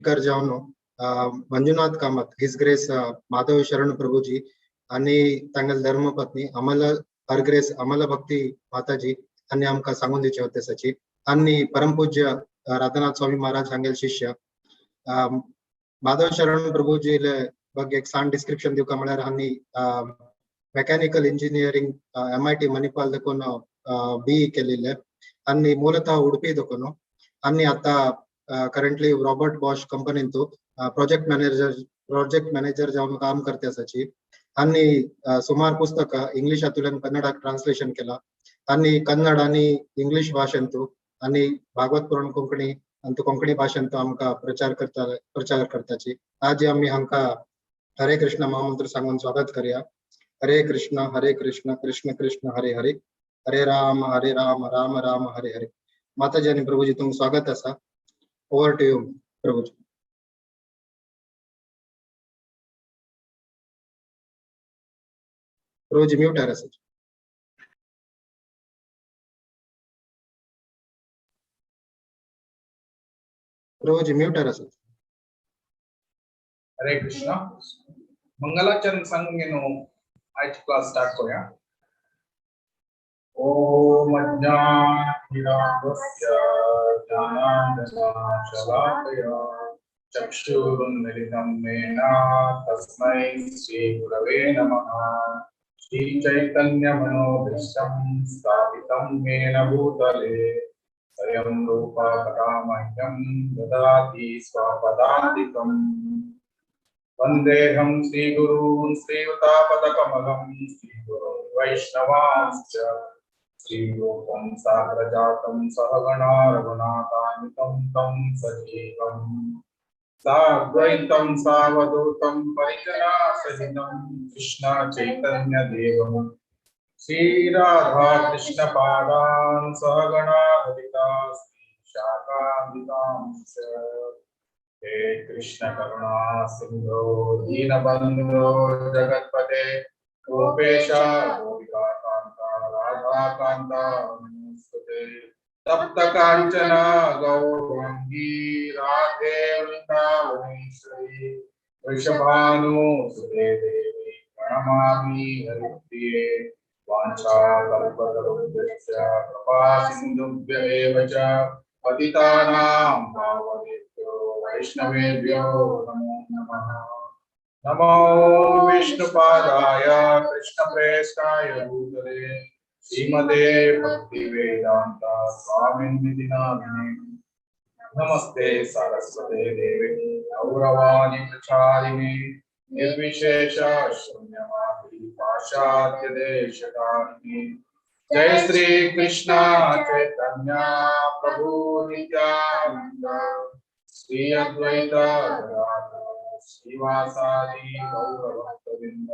Speaker जावन Manjunath Kamat, his grace Madhav शरण प्रभुजी आणि तांगेले धर्मपत्नी अमला हर ग्रेस अमला भक्ती माताजी आणि आमकां सांगून दिवचे होते सची आणि परमपूज्य राधानाथ स्वामी महाराज हांगेले शिष्य माधव शरण प्रभुजीले ಬಗ್ಗೆ एक सान डिस्क्रिप्शन दिवका म्हळ्यार हांणी मेकॅनिकल इंजिनियरिंग MIT Manipal देखून बी केलेले आणि ಮೂಲತಃ ಉಡುಪಿ देखून आणि आता करंटली रॉबर्ट बॉश कंपनींतू प्रोजेक्ट मॅनेजर जावन काम करते आसाची आणि सुमार पुस्तक इंग्लिशांतल्यान कन्नडाक ट्रान्सलेशन केला आणि कन्नड आणि इंग्लिश भाशेंतू आणि भागवत पुराण कोंकणी अंतू कोंकणी भाशेंतू आमकां प्रचार करताची. आज आमी हांकां हरे कृष्ण महामंत्र सांगून स्वागत करूया. हरे कृष्ण हरे कृष्ण कृष्ण कृष्ण हरे हरे, हरे राम हरे राम राम राम हरे हरे. माताजी आणि प्रभुजी, तुमचं स्वागत असा. Over to you Prabhuji. Prabhuji mute आहे सर. प्रभुजी म्यूट आहे सर. हरे कृष्ण. मंगलाचरण सांगून घेनो आजची क्लास स्टार्ट करूया. ओम अज्ञानतिमिरान्धस्य ज्ञानाञ्जनशलाकया चक्षुरुन्मीलितं येन तस्मै श्रीगुरवे नमः. श्रीचैतन्यमनोभीष्टं स्थापितं येन भूतले स्वयं रूपः कदा मह्यं ददाति स्वपदान्तिकम्. वन्देऽहं श्रीगुरून् श्रीयुतापदकमलं श्रीगुरून् वैष्णवांश्च श्रीरूपं सागरजातं सहगणा रघुनाथान्वितं तं सजीवम् साद्वैतं सावधूतं परिजनासहितं कृष्ण चैतन्यदेवं श्रीराधाकृष्णपादान् सहगणा ललिता श्रीविशाखान्वितांश्च. हे कृष्ण करुणा सिन्धो दीनबन्धो जगत्पते गोपेश गोपिकाकान्त राधाकान्त नमोऽस्तुते. तप्त कांचन गौरांगी राधे वृंदावनेश्वरी वृषभानुसुते देवी प्रणमामि हरिप्रिये. वाञ्छाकल्पतरुभ्यश्च कृपा सिन्धुभ्य एव च पतितानां पावनेभ्यो वैष्णवेभ्यो नमो नमः. नमो विष्णुपादाय कृष्णप्रेष्ठाय भूतले श्रीमते भक्तिवेदान्त स्वामिनिति नामिने. नमस्ते सरस्वते देवे गौरवाणी प्रचारिणे निर्विशेष शून्यवादी पाश्चात्य देशतारिणे. जय श्री कृष्ण चैतन्य प्रभु नित्यानंद श्री अद्वैत गदाधर श्रीवासादि गौरभक्तवृंद.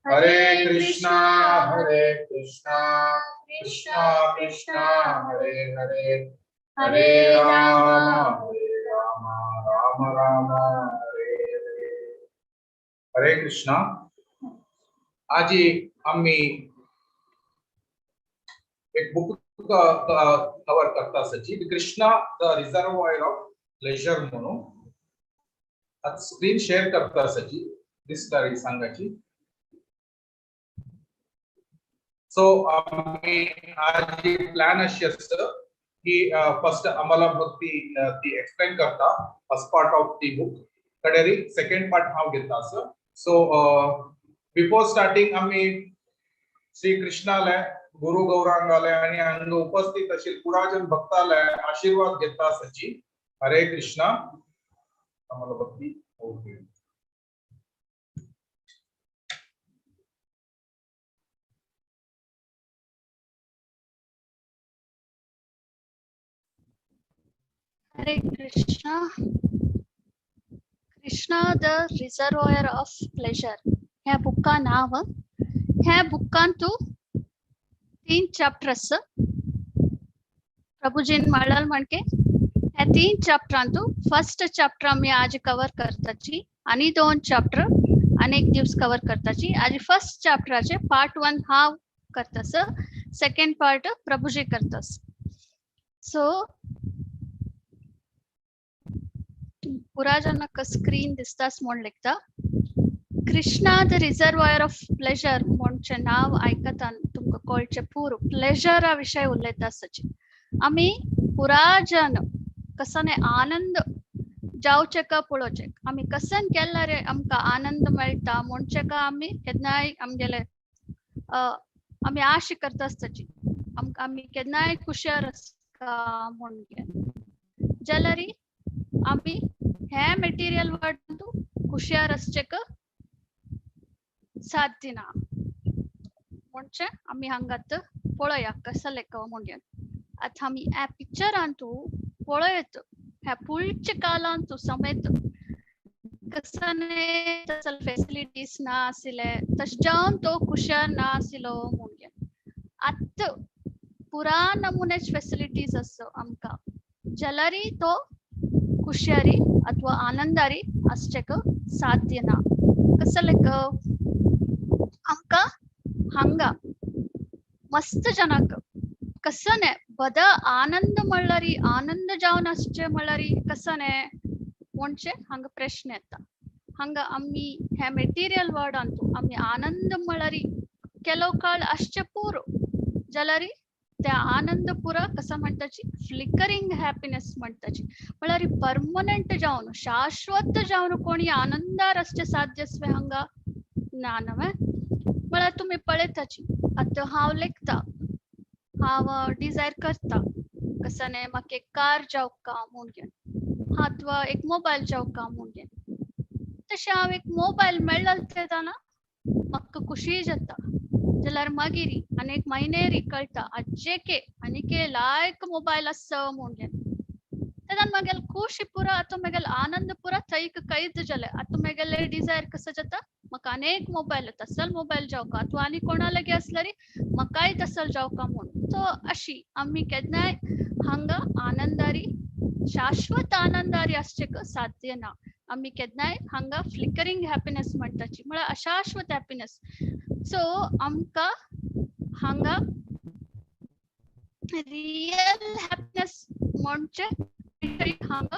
हरे कृष्णा हरे कृष्णा कृष्णा कृष्णा हरे हरे, हरे राम हरे राम राम राम हरे हरे. हरे कृष्णा. आजी आम्ही एक बुक कव्हर करता सची Krishna the reservoir of pleasure म्हणून. आज स्क्रीन शेअर करता सची दिसता सांगाची. सो आम्ही आज प्लॅन अशी असतं की फर्स्ट आम्हाला भक्ती ती एक्सप्लेन करता first part of the book कडेरी second part हांव घेता असं. सो बिफोर स्टार्टिंग आम्ही श्री कृष्णाले गुरु गौरांगाले आणि हांगा उपस्थित अशील पुराजन भक्ताले आशीर्वाद घेता सची. हरे कृष्णा. आम्हाला भक्ती okay. Hare Krishna. Krishna the reservoir of pleasure ह्या बुका नाव. ह्या बुकांतू तीन चॅप्टर्स प्रभुजीन म्हळ्यार म्हणके ह्या तीन चॅप्टरांतू फर्स्ट चॅप्टर आमी आज कवर करताची आणि दोन चॅप्टर अनेक दिवस कवर करताची. आज फर्स्ट चॅप्टराचे पार्ट 1 हाव करतास, सेकंड पार्ट प्रभुजी करतास. सो पुरा जाणांक स्क्रीन दिसताच म्हूण लेखता. Krishna the reservoir of pleasure म्हणचें नांव आयकतान तुमकां कळचें पुरो प्लेजरा विशय उलयता आसची. आमी पुरा जन कसने आनंद जावचे का पळोवचें, आमी कसन केल्यार आमकां आनंद मेळटा म्हणचे का आमी केन्नाय आमगेले आमी आश करता आसताची, आमकां आमी केन्नाय खुशार आसता म्हूण. जाल्यार आमी हे मेटिरियल वर्ल्ड खुशार आसचें का साध्य ना म्हणजे आमी हांगात पळोवया कसले म्हणून. आतां आमी ह्या पिक्चरांतू पळयत ह्या पुळच्या कालांतू समेत कसने तसल फेसिलिटीज ना आशिल्ले, तशें जावन तो खुशार ना आशिल्लो म्हणून. आतां पुरा नमुनेच फेसिलिटीज आसा आमकां, जाल्यार तो खुशारी अथवा आनंदारी आसचें साध्य ना. कसले आमकां हांगा मस्त जनाक कसने बद आनंद म्हणल्यार आनंद जावन आसचें म्हणल्यार कसने म्हणचे हांगा प्रश्न येता. हांगा आमी हे मेटिरियल वर्ल्डांतू आमी आनंद म्हणल्यार ಕೆಲವು काळ आसचें पुरो, जाल्यार त्या आनंद पुरा कसो म्हणटाची फ्लिकरींग हॅपिनेस म्हणटाची, म्हणल्यार परमनंट जावन शाश्वत जावन कोणी आनंदार आसचें साध्य आसलें हांगा ना न्हय. म्हळ्यार तुमी पळयताची आतां हांव लेखता, हांव डिजायर करता कसने म्हाका एक कार जावका म्हूण अथवा एक मोबायल जावका म्हूण. तशें हांव एक मोबायल मेळ्ळो तेन्ना म्हाका खुशी जाता, जाल्यार मागीर आनी एक म्हयनेरी कळटा आज्जेके आनीके लायक मोबायल आसा म्हूण. तेन्ना म्हागेले खुशी पुरा आतां म्हागेले आनंद पुरा थंय कैद जाले. आतां म्हागेले डिजायर कसो जाता, म्हाका अनेक मोबायल तसल मोबायल जावका अथवा आनी कोणा लागीं आसल्यार म्हाकाय तसल जावका म्हूण. सो अशी आमी केन्नाय हांगा आनंदारी शाश्वत आनंदारी आसचें साध्य ना. आमी केन्नाय हांगा फ्लिकरींग हॅपिनेस म्हणटाची, म्हळ्यार अशाश्वत हॅपिनेस. सो आमकां हांगा रियल हॅपिनेस म्हणचे हांगा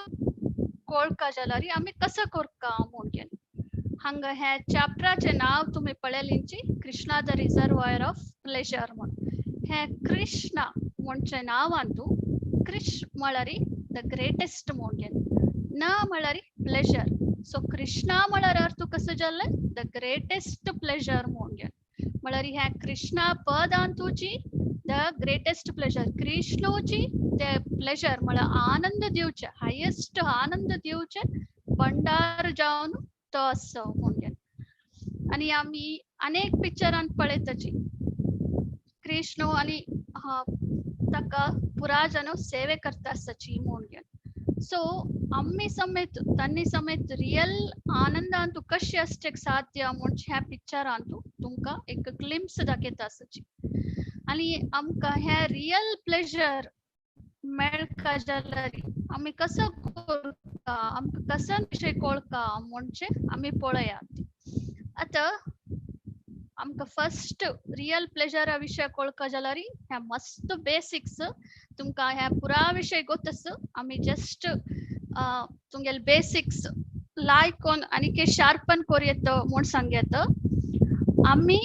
कळका जाल्यार आमी कसो करका म्हूण. हांगा ह्या चॅप्टराचें नांव तुमी पळयलींची Krishna the reservoir of pleasure म्हूण. हे कृष्णा म्हणचें नांवांतू कृष्ण म्हळ्यार the greatest म्हूण, ना म्हळ्यार प्लेजर. सो कृष्णा म्हळ्यार अर्थ कसो जालें the greatest pleasure म्हूण. म्हळ्यार ह्या कृष्णा पदांतूची the greatest pleasure, कृष्णूची ते प्लेजर म्हळ्यार आनंद दिवचे, हायेस्ट आनंद दिवचे भंडार जावन तो आसा म्हूण. आनी आमी अनेक पिक्चरान पळयताची कृष्ण आनी ताका पुरा जन सेवे करता आसताची म्हूण. सो आमी समेत तांणी समेत रियल आनंदांतू कशें आसचें साध्य म्हणजे ह्या पिक्चरांतू तुमकां एक ग्लिम्स दाखयता आसची. आनी आमकां हें रियल प्लेजर मेळका जाल्यार आमी कसो करता, आमकां कसो विशय कळका म्हणजे आमी पळया. आतां आमकां फर्स्ट रियल प्लेजरा विशय कळका जाल्यार ह्या मस्त बेसिक्स तुमकां ह्या पुरा विशय गोत आसा. आमी जस्ट तुमगेले बेसिक्स लायक कोन आनीक शार्पन करूं येता म्हूण सांगता. आमी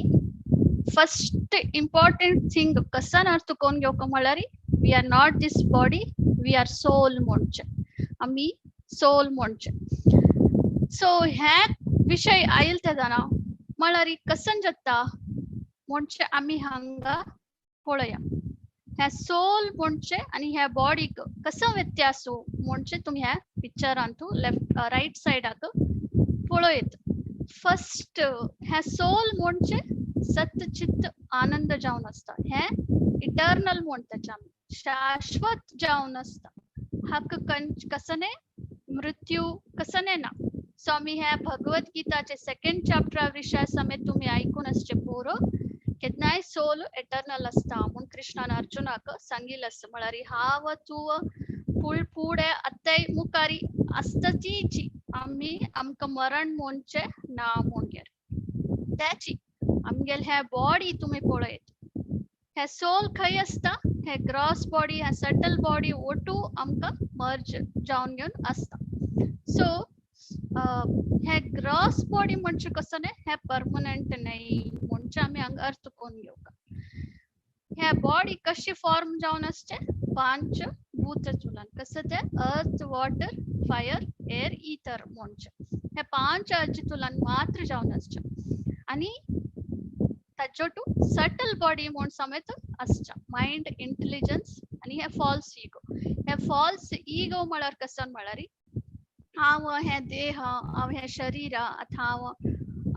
फर्स्ट इम्पॉर्टंट थिंग कसन अर्थ कोण घेवका म्हळ्यार we are not this body, we are soul म्हणचे, आमी सोल म्हणचे. सो हे विशय आयल तेन्ना म्हळ्यार कसन जाता म्हणजे आमी हांगा पळोवया. ह्या सोल म्हणचे आनी ह्या बॉडीक कसो व्यत्यास म्हणजे तुमी ह्या पिक्चरांतू लेफ्ट रायट सायडाक पळयत. फर्स्ट ह्या सोल म्हणजे सतचित्त आनंद जावन आसता, हे इटर्नल म्हणटाचे आमी, शाश्वत जावन आसता. हाका कसने मृत्यू कसने ना. सो आमी ह्या भगवत गीताचे सेकंड चॅप्टरा विशय समेत तुमी आयकून आसचे पुरो केन्नाय सोल एटर्नल आसता म्हूण कृष्णान अर्जुनाक सांगिल्लें आसा. म्हळ्यार हांव तूं फुडें आतांय मुखारी आसताची आमी आमकां मरण म्हणचें ना म्हणगेर त्याची आमगेले हे बॉडी तुमी पळयत हे सोल खंय आसता, हे ग्रॉस बॉडी, हे सटल बॉडी ओटू आमकां मर्ज जावन घेवन आसता. सो हे ग्रॉस बॉडी म्हणजे कसं न्ही, हे परमनंट नाही म्हणजे आमी हांगा अर्थ करून घेवका. ह्या बॉडी कशी फॉर्म जावन आसचे पांच भूत तुलन कसं ते earth, water, fire, air, ether म्हणजे हे पांच तुलन मात्र जावन आसचे आणि ताजो टू सटल बॉडी म्हूण समेत आसच्या मायंड, इंटेलिजन्स आणि हे फॉल्स इगो. हे फॉल्स इगो म्हळ्यार कसं म्हळ्यार हांव हे देह, हांव हे शरीर, आतां हांव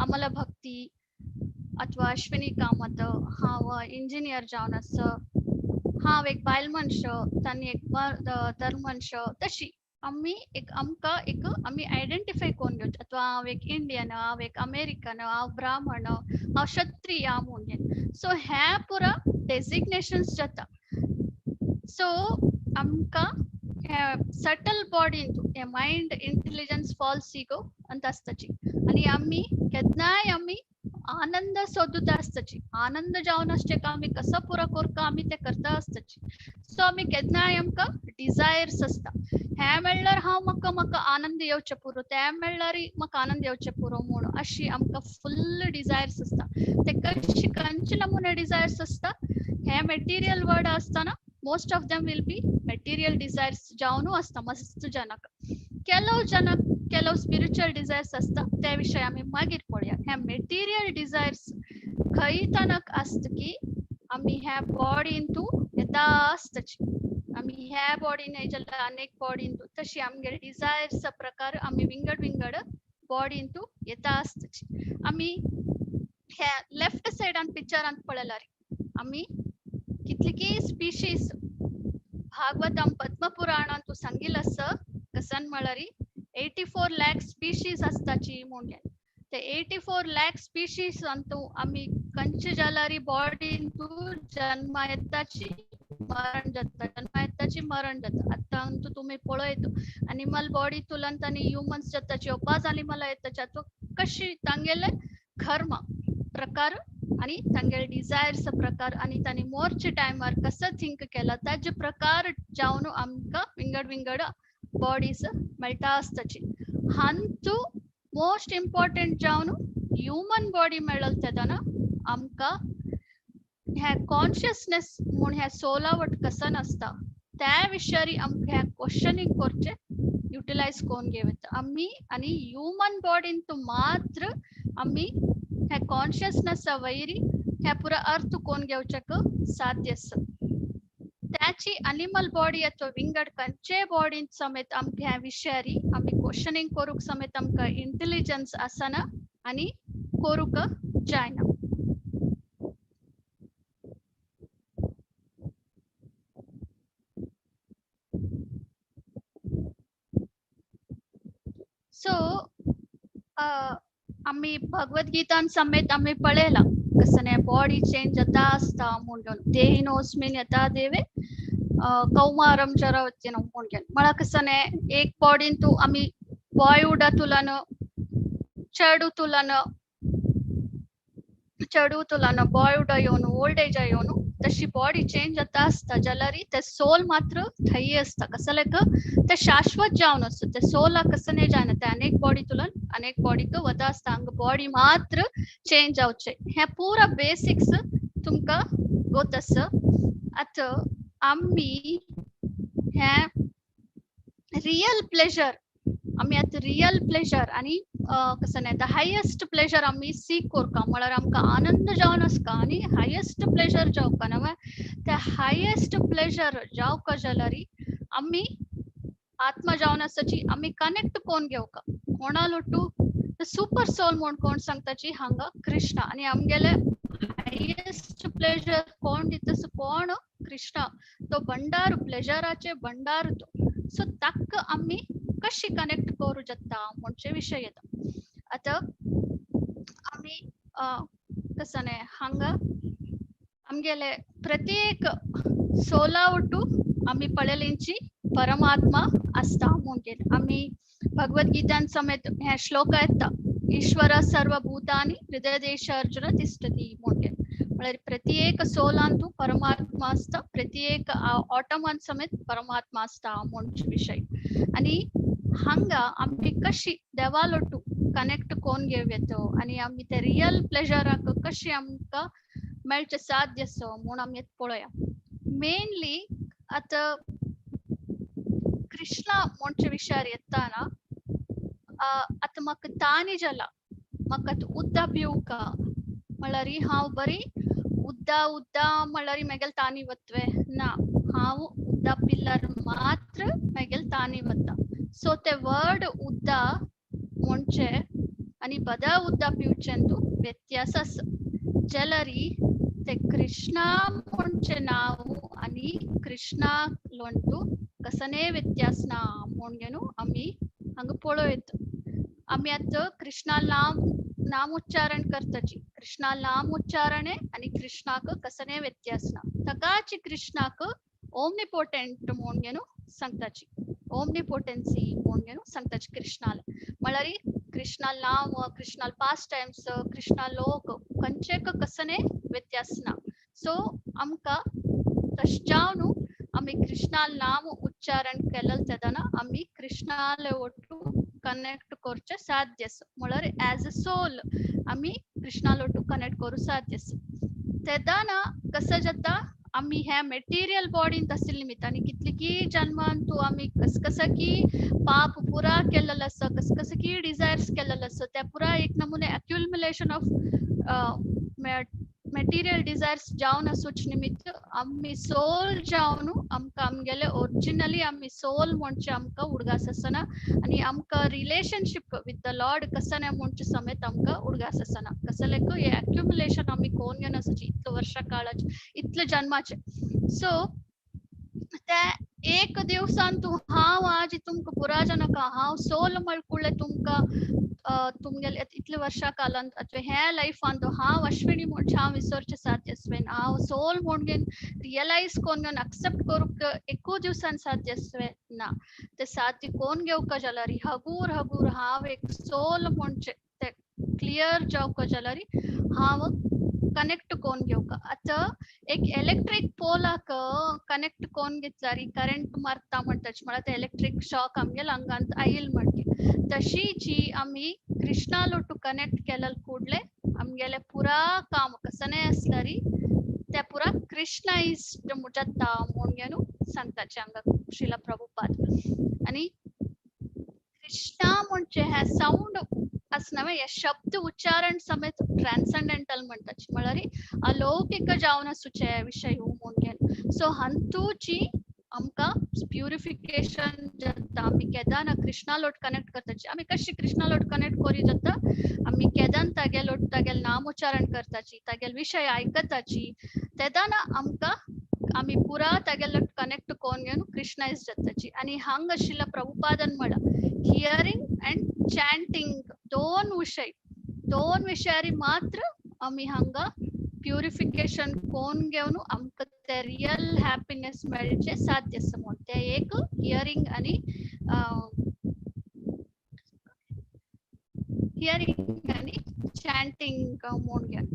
अमल भक्ती अथवा अश्विनी कामत, हांव इंजिनियर जावन आसा, हांव एक बायल मनश, तांणी एक धर्मनश, तशी आमी एक आमकां एक आमी आयडेंटिफाय करून घेवचे. अथवा हांव एक इंडियन, हांव एक अमेरिकन, हांव ब्राह्मण, हांव क्षत्रिय म्हणून. सो हे पुरा डेजिग्नेशन्स जाता. सो आमकां हे सटल बॉडीन हे मायंड, इंटेलिजन्स, फॉल्स इगो अंत आसताची आनी आमी केन्नाय आमी आनंद सोदता आसताची. आनंद जावन आसचे का आमी कसो पुरो करता आमी ते करता आसताची. सो आमी केन्नाय आमकां डिजायर्स आसता, हें मेळ्ळ्यार हांव म्हाका म्हाका आनंद येवचे पुरो, तें मेळ्ळ्यार म्हाका आनंद येवचे पुरो म्हूण अशी आमकां फुल्ल डिजायर्स आसता. ते कशी खंयचे नमुने डिजायर्स आसता, हे मेटिरियल वर्ड आसतना most of them will be material desires जावनू आसता मस्त जनाक. ಕೆಲವು ಜನ ಕೆಲವು ಸ್ಪಿರಿಚುವಲ್ ಡಿಸೈರ್ಸ್ आसता त्या विशय आमी मागीर पळोवया. हे मेटिरियल डिजायर्स खंय तनक आसता की आमी ह्या बॉडीन तूं येता आसताची. आमी ह्या बॉडी न्हय जाल्यार अनेक बॉडीन तूं तशी आमगे डिजायर्स प्रकार आमी विंगड विंगड बॉडीन तूं येता आसताची. आमी ह्या लेफ्ट सायडान पिक्चरान पळयल्यार आमी कितली स्पिशीज भागवतम पद्मपुराणान तूं सांगिल्लें आसा कसन म्हळ्यार 84 लाख स्पीशीज आसताची म्हणून. ते 84 लाख स्पीशीज अंतू आमी खंयचे जाल्यार बॉडीन तूं जन्मा येताची मरण जाता, जन्मा येताची मरण जाता. आतां अंतू तुमी पळयत एनिमल बॉडी तुलन आनी ह्युमन्स जाताची ओपाज एनिमल येताची. आतां कशी तांगेले कर्म प्रकार आणि तांगेले डिजायर्स प्रकार आणि तांणी मोरचे टायमार कसं थिंक केला ताजे प्रकार जावन आमकां विंगड विंगड बॉडीज मेळटा आसताची. हांतू मोस्ट इम्पॉर्टंट जावन ह्युमन बॉडी मेळल तेन्ना आमकां ह्या कॉन्शियसनेस म्हूण ह्या सोलावट कसन आसता त्या विशयारी आमकां ह्या क्वेश्चनींग करचें युटिलायज करून घेवं आमी. आनी ह्युमन बॉडीन तूं मात्र आमी ह्या कॉन्शियसनेसा वयरी ह्या पुरा अर्थ कोण घेवच्याक साध्य आसा. त्याची अनिमल बॉडी अथवा विंगड खंयचे बॉडीन समेत आमकां ह्या विशयारी आमी क्वेश्चनींग करूंक समेत आमकां इंटेलिजन्स आसना आनी करूंक जायना. सो आमी भगवद्गीतान समेत आमी पळयलां कसं बॉडी चेंज जाता आसता म्हणून. देहिनोस्मिन यथा देवे कौमारम जरावत्यन म्हणून म्हळ्यार कसं एक बॉडीन तूं आमी बॉयहुडा तुलन चेडू तुलन चेडू तुलन बॉयहुडा येवन ओल्ड एज येवन तशी बॉडी चेंज जाता आसता जाल्यार ते सोल मात्र थंय आसता. कसं लायक ते शाश्वत जावन आसता. ते सोलाक कसं न्हय जायना, ते अनेक बॉडी तुलन अनेक बॉडीक वता आसता. हांगा बॉडी मात्र चेंज जावचें हें पुरा बेसिक्स तुमकां गोत आसा. आतां आमी हें रियल प्लेजर आमी आतां रियल प्लेजर आनी कसं न्हय the highest pleasure आमी सीक करता म्हळ्यार आमकां आनंद जावन आसता आनी हायेस्ट प्लेजर जावका न्हय ते हायेस्ट प्लेजर जावका जाल्यार आमी आत्मा जावन आसाची आमी कनेक्ट कोण घेवका कोणा टू the super soul म्हूण कोण सांगताची हांगा कृष्ण. आनी आमगेले हायेस्ट प्लेजर कोण दिता कोण कृष्ण, तो भंडार प्लेजराचे भंडार तो. सो ताका आमी कशी कनेक्ट करू जाता म्हणजे विशय येता. आतां आमी कसं न्हय हांगा आमगेले प्रत्येक सोला वटू आमी पळयलेंची परमात्मा आसता म्हणून आमी भगवद्गीतान समेत हे श्लोक येता ईश्वर सर्वभूतानि हृदय अर्जुन तिष्ठति म्हणून. म्हळ्यार प्रत्येक सोलांतू परमात्मा आसता, प्रत्येक ऑटोमान समेत परमात्मा आसता म्हणचे विशय. आनी हांगा आमी कशी देवालोटू कनेक्ट कोन घेवं आनी आमी ते रियल प्लेजराक कशी आमकां मेळचें साध्य आसा म्हूण आमी पळोवया. मेनली आतां कृष्णा म्हणचे विशयार येताना आतां म्हाका तानी जाला, म्हाका आतां उदक पिवका म्हणल्यार हांव बरी उद्दा उद्दा म्हणल्यार मेगेल तानी वतवे ना, हांव उद्दा पिल्यार मात्र मेगेल तानी वता. सो ते वर्ड उद्दा म्हणचे आनी बदा उद्दा पिवचें तूं व्यत्यास आसा. जाल्यार ते कृष्णा म्हणचे नांव आनी कृष्णा लोंटू कसने व्यत्यास ना म्हूण घेवन आमी हांगा पळोवं. आमी आतां कृष्णा नाम नाम उच्चारण करताची, कृष्णा नाम उच्चारण आनी कृष्णाक कसने व्यत्यास ना. ताकाच कृष्णाक ओम्निपोटेंट म्हूण घेवन सांगताची, ओम्निपोटेन्सी म्हूण घेवन सांगताची कृष्णाले. म्हणल्यार कृष्णा नाम, कृष्णा पास्ट टायम्स, कृष्णा लोक खंयचेक कसने व्यत्यास ना. सो आमकां तशें जावन आमी कृष्णा नाम उच्चारण केलें तेन्ना आमी कृष्णाले ಒಟ್ಟು कनेक्ट करचें साध्य आसा. म्हणल्यार एज अ सोल आमी कृष्णाले ಒಟ್ಟು कनेक्ट करूं साध्य आसा. तेन्ना कसं जाता आमी ह्या मटेरियल बॉडीन आशिल्ले निमित्त आनी कितले की जन्मान तूं आमी कस कसं की पाप पुरा केलेलं आसा, कस कसं की डिझायर्स केलेलं आसा, त्या पुरा एक नमुने अक्युमुलेशन ऑफ मटेरियल डिझायर्स जावन आसूच निमित्त आमी सोल जावन आमकां आमगेले ओरिजिनली आमी सोल म्हणचे आमकां उडगास आसना आनी आमकां रिलेशनशीप विथ the Lord कसने म्हणचे समेत आमकां उडगास आसना. कसलेक हे अक्युमुलेशन आमी कोण घेवन आसूची इतले वर्सां काळाचे, इतले जन्माचे. सो ते एक दिवसान तूं हांव आज तुमकां पुरा जाणां हांव सोल म्हळ्यार तुमकां तुमगेले इतले वर्सां कालांत अथवा ह्या लायफान हांव अश्विनी म्हूण हांव विसरचें साध्य आसवेन, हांव सोल म्हूण घेवन रियलायज कोन्न घेवन एक्सेप्ट करूंक एकू दिवसान साध्य आसवें ना. ते साध्य कोन्न घेवका जाल्यार हगूर हगूर हांव एक सोल म्हणचे ते क्लियर जावका जाल्यार हांव कनेक्ट कोन्न घेवका. आतां एक इलेक्ट्रीक पोलाक कनेक्ट कोन्न घेतल्यार करंट मारता म्हणटाची, म्हळ्यार ते इलेक्ट्रीक शॉक आमगेले आंगांत आयल म्हणटी. तशीची आमी कृष्णा लोटू कनेक्ट केलें ಕೂಡಲೇ आमगेले पुरा काम कसने आसल्यार ते पुरा कृष्णा इश्ट जाता म्हूण घेवन सांगताचे हांगा श्रीला प्रभुपाद. आनी कृष्णा म्हणजे हे सावंड आसना हे शब्द उच्चारण समेत ट्रान्संडेंटल म्हणटाची, म्हळ्यार अलौकिक जावन आसूचे विशय म्हूण घेवन. सो हातूची आमकां प्युरिफिकेशन जाता. आमी केदाना कृष्णा लोट कनेक्ट करताची. आमी कशी कृष्णा लोट कनेक्ट करी जाता, आमी केदान तागेल लोट तागेल नामोच्चारण करताची, तागेल विशय आयकताची, तेदाना आमकां आमी पुरा तागेल लोट कनेक्ट कोन्न घेवन कृष्णा is जाताची. आनी हांग आशिल्ल्या प्रभुपादन म्हळां हियरींग अँड चॅन्टिंग दोन विशय, दोन विशयारी मात्र आमी हांगा प्युरिफिकेशन कोन घेवन आमकां ते रियल हॅपिनेस मेळचें साध्य आसा म्हूण. ते एक हियरींग आनी हियरींग आनी चॅन्टिंग म्हूण घेवन.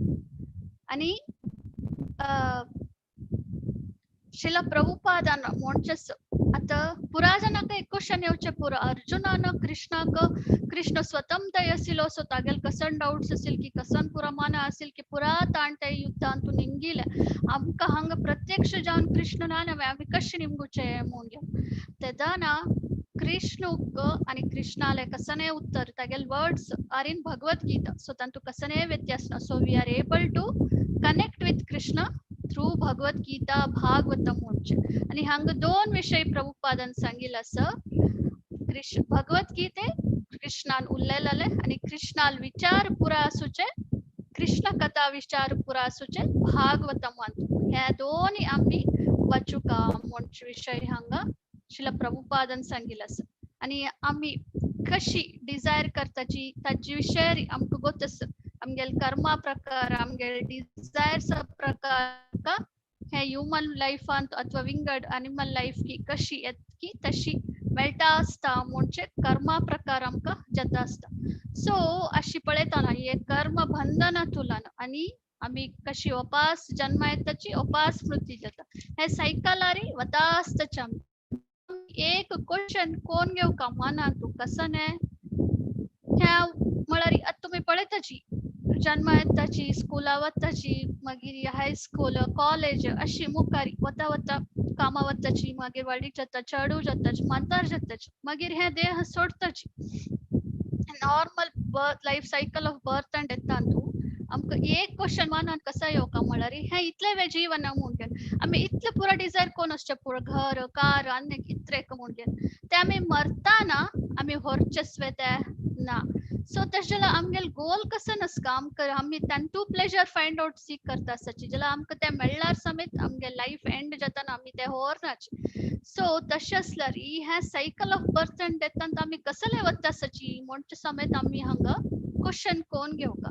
आनी श्रीला प्रभुपादान म्हणचेच आतां पुरा जाणांक एक क्वेश्चन येवचें पुरो, अर्जुनान कृष्णाक कृष्ण स्वतंत्र आशिल्लो सो तागेल कसन डाउट्स आशिल्ले की कसन पुरा माना आशिल्ले की पुरा ताण ते युद्धांतून निंगिले, आमकां हांगा प्रत्यक्ष जावन कृष्ण ना आमी कशें निमगुचें म्हूण घेवन. तेन्ना कृष्णूक आनी कृष्णाले कसने उत्तर तागेल words are in Bhagavad Gita, so तांतू कसने व्यत्यास ना. So we are able to connect with Krishna through Bhagavad Gita, Bhagavatam म्हणचे. आनी हांगा दोन विशय प्रभुपादान सांगिल्ले आसा, कृष्ण भगवद गीते कृष्णान उलयलेले आनी कृष्णाल विचार पुरा आसूचे, कृष्ण कथा विचार पुरा आसूचे भागवतमांत. ह्या दोनूय आमी वाचुका म्हणचे विशय हांगा श्रील प्रभुपादान सांगिल्ले आसा. आनी आमी कशी डिझायर करताची ताजे विशय आमकां गोत आसा. आमगेले कर्मा प्रकार, आमगेले डिझायर्स प्रकार हे ह्युमन लायफांत अथवा विंगड एनिमल लायफ की कशी येत की तशी मेळटा आसता म्हणजे कर्मा प्रकार आमकां जाता आसता. सो अशी पळयतना हे कर्म बंधना तुलन आनी आमी कशी उपास जन्म येताची उपास मृत्यू जाता, हे सायकलारी वता आसताची. आमी एक क्वेश्चन कोण घेवका मनांतू कसं न्हय ह्या म्हळ्यार आतां तुमी पळयताची जन्म येताची, स्कुला वताची, मागीर हायस्कूल, कॉलेज अशी मुखार वता वता कामा वताची, मागीर व्हडली जाता, चेडूं जाताची, म्हातार जाताची, मागीर हें देह सोडताची. Normal birth life cycle of birth and डेथांतू आमकां एक क्वेश्चन मनान कसा येवका म्हळ्यार हें इतलें वे जीवन म्हणून आमी इतलें पुरो डिजायर कोण आसचें पुरो घर कार आनी कितलें म्हणून तें आमी मरताना आमी व्हरचें तें ना. सो तशें जाल्यार आमगेले गोल कसो नासता आमकां आमी तांतू प्लेजर फायंड आवट सीक करता आसची जाल्यार आमकां तें मेळ्ळ्यार समेत आमगे लायफ एंड जाताना आमी तें व्हरनाची. सो तशें आसल्यार ही ह्या सायकल ऑफ बर्थ अँड डेथांत आमी कसले वता आसाची म्हणचे समेत आमी हांगा क्वेश्चन कोण घेवका.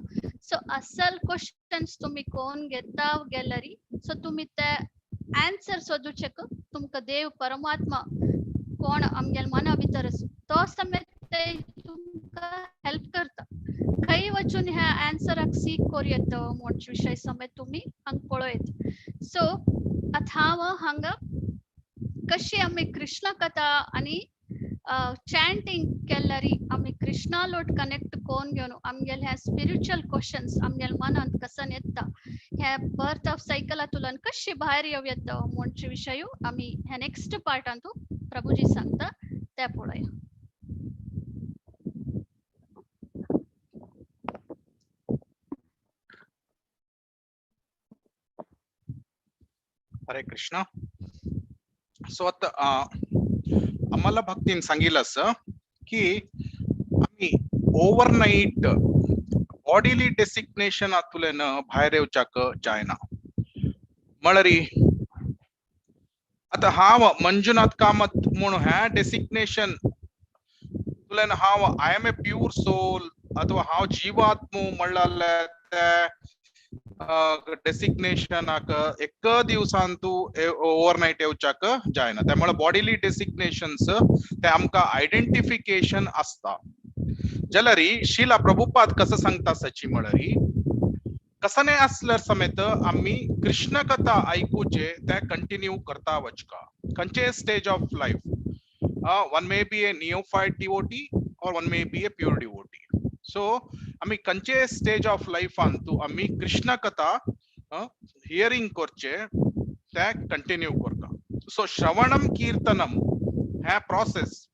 सो असल क्वेश्चन्स तुमी कोण घेता गेल्यारी सो तुमी ते आन्सर सोदूचें तुमकां देव परमात्मा कोण आमगेले मना भितर आसा तो समेत ते तुमकां हेल्प करता. खंय वचून ह्या आन्सराक सीक करूं येता म्हणचे विशय समेत तुमी हांगा पळोवं येता. सो आतां हांव हांगा कशी आमी कृष्ण कथा आनी चॅन्टिंग केल्यारी आमी कृष्णा लोट कनेक्ट कोन घेवन आमगेले हे स्पिरिच्युअल क्वेश्चन्स आमगेले मनांत कसन येता ह्या बर्थ ऑफ सायकलांतल्यान कशी भायर येवं येता म्हणचे विशय आमी ह्या नेक्स्ट पार्टांतू प्रभुजी सांगता ते पळोवया. हरे कृष्ण. सो आता आम्हाला भक्तीन सांगितलं असं की आम्ही ओव्हरनाईट बॉडीली डेसिग्नेशन आतुल्यान भायर येवच्याक जायना. म्हळ्यार आता हांव मंजुनाथ कामत म्हणून ह्या डेसिग्नेशन तुल्यान हांव I am a pure soul अथवा हांव जीवात्मू म्हणल्यार डेसिग्नेशनाक एक दिवसांतू ओव्हरनाईट येवच्याक जायना. त्यामुळे बॉडीली डेसिग्नेशन्स ते आमकां आयडेंटिफिकेशन आसता. जाल्यार शिला प्रभुपाद कसं सांगता सची म्हळ्यार कसं नाही असल्यार समेत आमी कृष्ण कथा आयकुचे ते कंटिन्यू करता वचका खंयचे stage of life. One may be a neophyte devotee or one may be a pure devotee. So आमी खंयचे स्टेज ऑफ लायफांतू आमी कृष्ण कथा हियरींग करचे ते कंटिन्यू करता. सो श्रवणम कीर्तनम हे प्रोसेस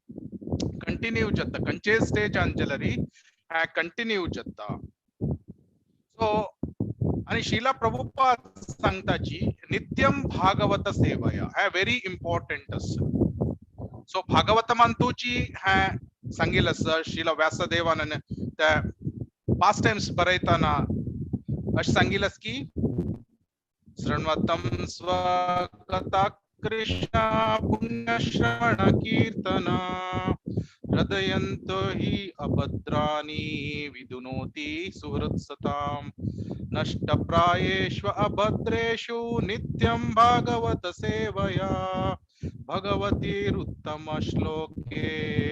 कंटिन्यू जाता खंयचे स्टेजान जाल्यार हे कंटिन्यू जाता. सो आनी शिला प्रभुपाद सांगताची नित्यम भागवत सेवया हे व्हेरी इम्पॉर्टंट आसा. सो भागवतमांतूची हे सांगितलं आसा शिला व्यासदेवान त्या पास टाइम्स बरयतना अशें सांगितलं की शृण्वतं स्वकथा कृष्ण पुण्यश्रवण कीर्तन हृदयन्तो हि अभद्राणि विदुनोति सुहृत्सतां नष्टप्रायेष्व अभद्रेषु नित्यं भागवत सेवया भगवतीरुत्तम श्लोके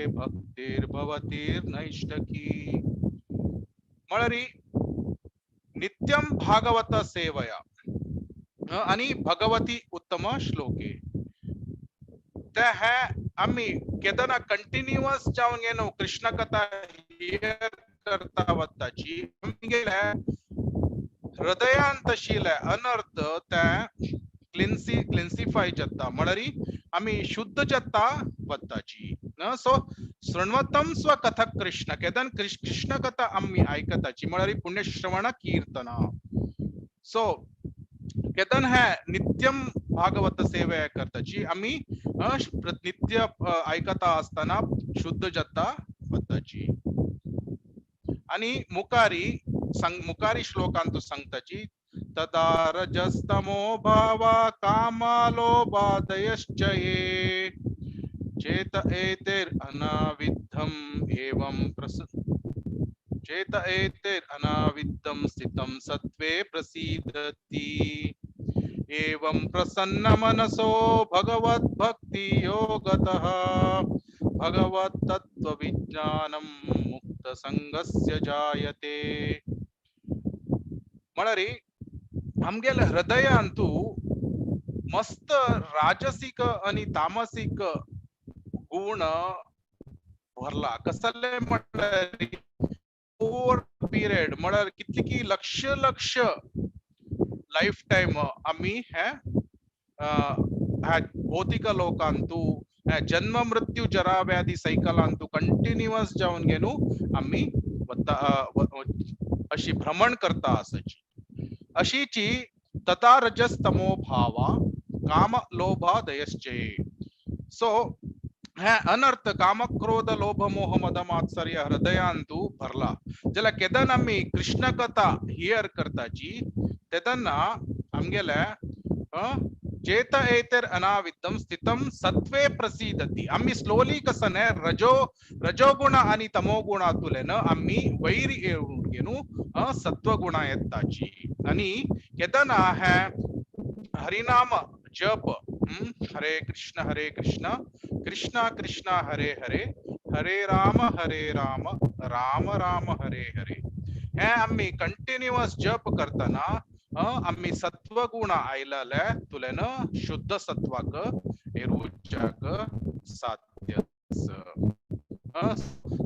भक्तिर्भवतीर्नैष्टकी. म्हळ्यार नित्यं भागवत सेवया आणि भगवती उत्तम श्लोके ते हे आमी केदना कंटिन्युअस जावन गेलो कृष्ण कथा here करता वताची आमगेले हृदयांत आशिल्ले अनर्थ ते क्लिन्सिफाय जाता म्हळ्यार आमी शुद्ध जाता वताची. सो शृण्वतम स्वकथा कृष्ण केदन कृष्ण कथा आमी आयकताची म्हळ्यार पुण्यश्रवण कीर्तन. सो केदन हे नित्यम भागवत सेवे करताची आमी नित्य आयकता आसतना शुद्ध जाता वताची. आनी मुखारी मुखारी श्लोकांतू सांगताची तदा रजस्तमो भावा कामालोभादयश्च ये चेत एतेर अनाविद्धम एवं चेत एतेर अनाविद्धम स्थितं सत्वे प्रसीदति एवं प्रसन्न मनसो भगवद् भक्ति योगतः भगवत् तत्व विज्ञानम मुक्त संगस्य जायते. म्हळ्यार आमगेले हृदयांतू मस्त राजसिक आणि तामसिक गुण भरला. कसले म्हळ्यार ओवर पिरियड म्हळ्यार कितली की लक्ष लक्ष लायफ टायम आमी हे ह्या भौतिक लोकांतू जन्म मृत्यू जरा व्याधी सैकलांतू कंटिन्युअस जावन घेनु आमी वता, अशी भ्रमण करता आसाची. अशीची तथा रजस्तमो भावा काम लोभादयश्चे. सो हे अनर्थ काम क्रोध लोभ मोह मद मात्सर्य हृदयांतू भरला. जाल्यार केदन आमी कृष्ण कथा here करताची तेदना आमगेले चेत एतर अनाविद्धम स्थितम सत्वे प्रसीदती. आम्ही स्लोली कसं रजो रजोगुण आणि तमोगुणातुलेन आम्ही वैर येवन घेनु सत्वगुणा येताची. आणि केदना हे हरिनाम जप, हरे कृष्ण हरे कृष्ण कृष्ण कृष्ण हरे हरे हरे राम हरे राम राम राम हरे हरे, हे आम्ही कंटिन्युअस जप करताना आम्ही सत्वगुण आयलले तुलेन शुद्ध सत्वाक एरुचाक साध्य.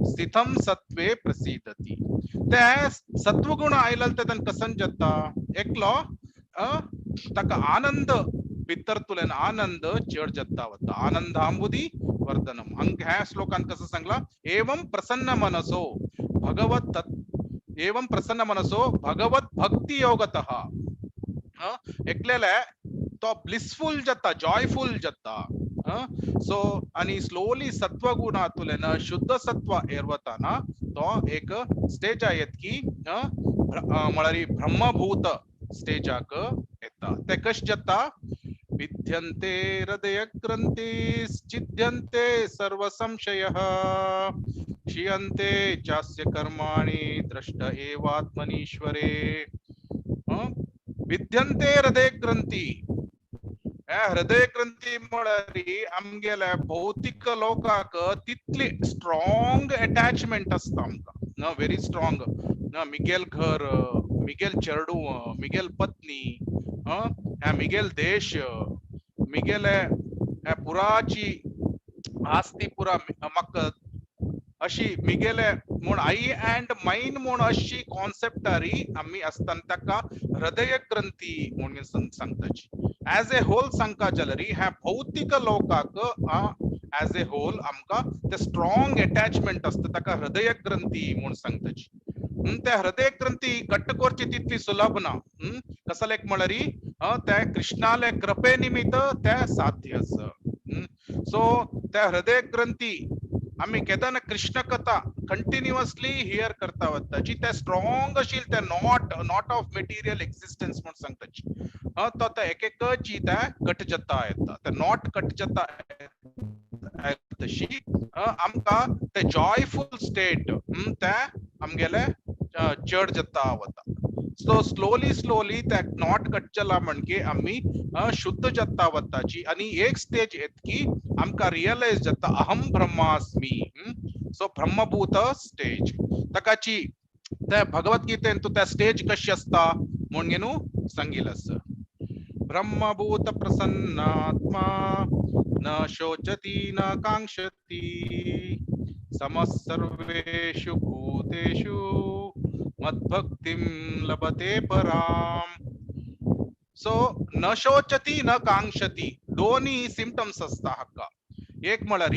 स्थितम सत्वे प्रसिद्धती. ते सत्वगुण आयलले ते कसन जाता एकलो ताका आनंद भितर तुलेन आनंद चड जाता वता. आनंदांबुदी वर्धनम. अंक ह्या श्लोकान कसं सांगला, एवं प्रसन्न मनसो भगवत एवं प्रसन्न मनसो भगवत भक्ती योगतः. एकलेले तो ब्लिसफुल जाता, जॉयफुल जाता. सो आणि स्लोली सत्वगुणातुलेन शुद्ध सत्व एरवताना तो एक स्टेज येत की म्हळ्यार ब्रह्मभूत स्टेजाक येता. ते कशें जाता, विद्यन्ते हृदय ग्रंथिश्चिद्यन्ते सर्व संशयः क्षीयन्ते चास्य कर्माणि द्रष्ट एवात्मनीश्वरे. विद्यन्ते हृदय ग्रंथी, हृदय ग्रंथी म्हळ्यार आमगेल्या भौतिक लोकाक तितली स्ट्रॉंग अटॅचमेंट आसता आमकां, न व्हेरी स्ट्रॉंग. न मिगेल घर, मिगेल चेडू, मिगेल पत्नी, ह्या मिगेल देश, मिगेले ह्या पुराची आस्ती पुरा म्हाका अशी मिगेले म्हूण I and mine म्हूण अशी कॉन्सेप्टारी आमी आसतना ताका हृदय ग्रंथी म्हूण सांगताची. एज ए होल सांगता जाल्यार ह्या भौतिक लोकाक एज ए होल आमकां ते स्ट्रॉंग अटॅचमेंट आसता ताका हृदय ग्रंथी म्हूण सांगताची. त्या हृदय ग्रंथी कट करची तितली सुलभ ना. कसलेक म्हळ्यार त्या कृष्णाले कृपे निमित्त ते साध्य आसा. सो त्या हृदय ग्रंथी आमी केदना कृष्ण कथा कंटिन्युअसली here करता वता जी ते स्ट्रॉंग अशी ते knot knot of material existence म्हूण सांगताची. तो त्या एक एकची त्या कट जाता येता, ते not cut जाता तशी आमकां ते जॉयफूल स्टेट ते आमगेले चड जाता वता. सो स्लोली स्लोली त्या not cut जाला म्हणके आमी शुद्ध जाता वताची. आनी एक स्टेज येत की आमकां रियलायज जाता अहम ब्रह्मास्मी. सो ब्रह्मभूत स्टेज ताकाची त्या भगवद्गीतेन तूं त्या स्टेज कशी आसता म्हूण घेनु सांगिल आसा. ब्रह्मभूत प्रसन्नात्मा न शोचती न कांक्षती समः सर्वेषु भूतेषु मद्भक्तिं लभते पराम. सो न शोचती न कांक्षती दोन्ही सिम्टम्स आसता हाका. एक म्हळ्यार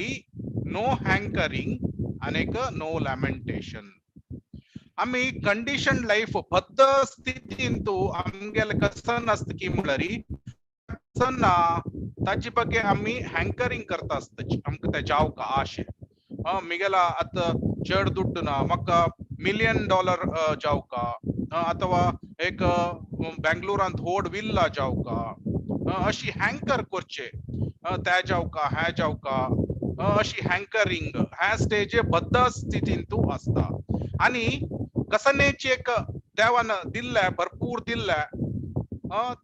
नो हँकरिंग आनी एक नो लॅमेंटेशन. आमी कंडिशन लायफ बद्ध स्थितींतू आमगेले कसन आसता की म्हळ्यार कसन ना ताचे ಬಗ್ಗೆ आमी हँकरिंग करता आसता. आमकां ते जावका आशे मिगेला आतां चड दुड्ड ना म्हाका $1 मिलियन जावका अथवा एक बेंगलोरांत व्हड विल्ला जावका अशी हँकर करचे त्या जावका ह्या जावका अशी हँकरिंग ह्या स्टेजे बद्ध स्थितींतू आसता. आनी कसनेची एक देवान दिल्ले भरपूर दिल्ले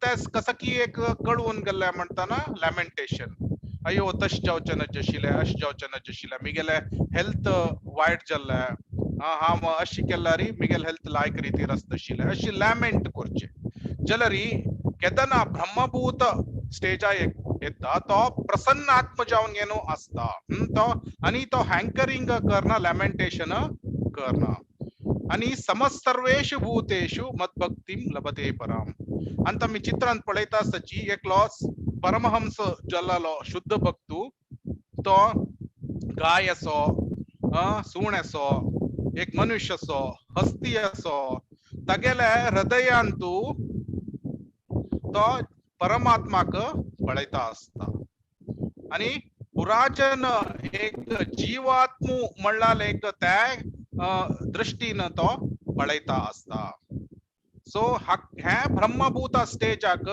ते कसं की एक कळून गेल्ले म्हणटाना लॅमेंटेशन, अयो तशें जावचें नाशिल्लें अशें जावचें नाशिल्लें, मिगेले हेल्थ वायट जाल्लें, हांव अशें केल्यार मिगेले हेल्थ लायक रितीर आसताशिल्लें, अशी लॅमेंट करचें जाल्यार केदना ब्रह्मभूत स्टेजा येता तो प्रसन्न आत्म जावन घेनो आसता. तो आनी तो हँकरिंग करना, लॅमेंटेशन करना. आनी समसर्वेषु भूतेषु मद्भक्तिं लभते पराम. आनी आमी चित्रांत पळयता आसताची एकलो परमहंस जल्लो शुद्ध भक्तू, तो गाय असो, सूण असो, एक मनुष्य असो, हस्ती असो, तागेले हृदयांतू तो परमात्माक पळयता आसता. आनी पुराजन एक जीवात्मू म्हणल्यार एक त्या दृष्टीन तो पळयता आसता. सो हे ब्रह्मभूत स्टेजाक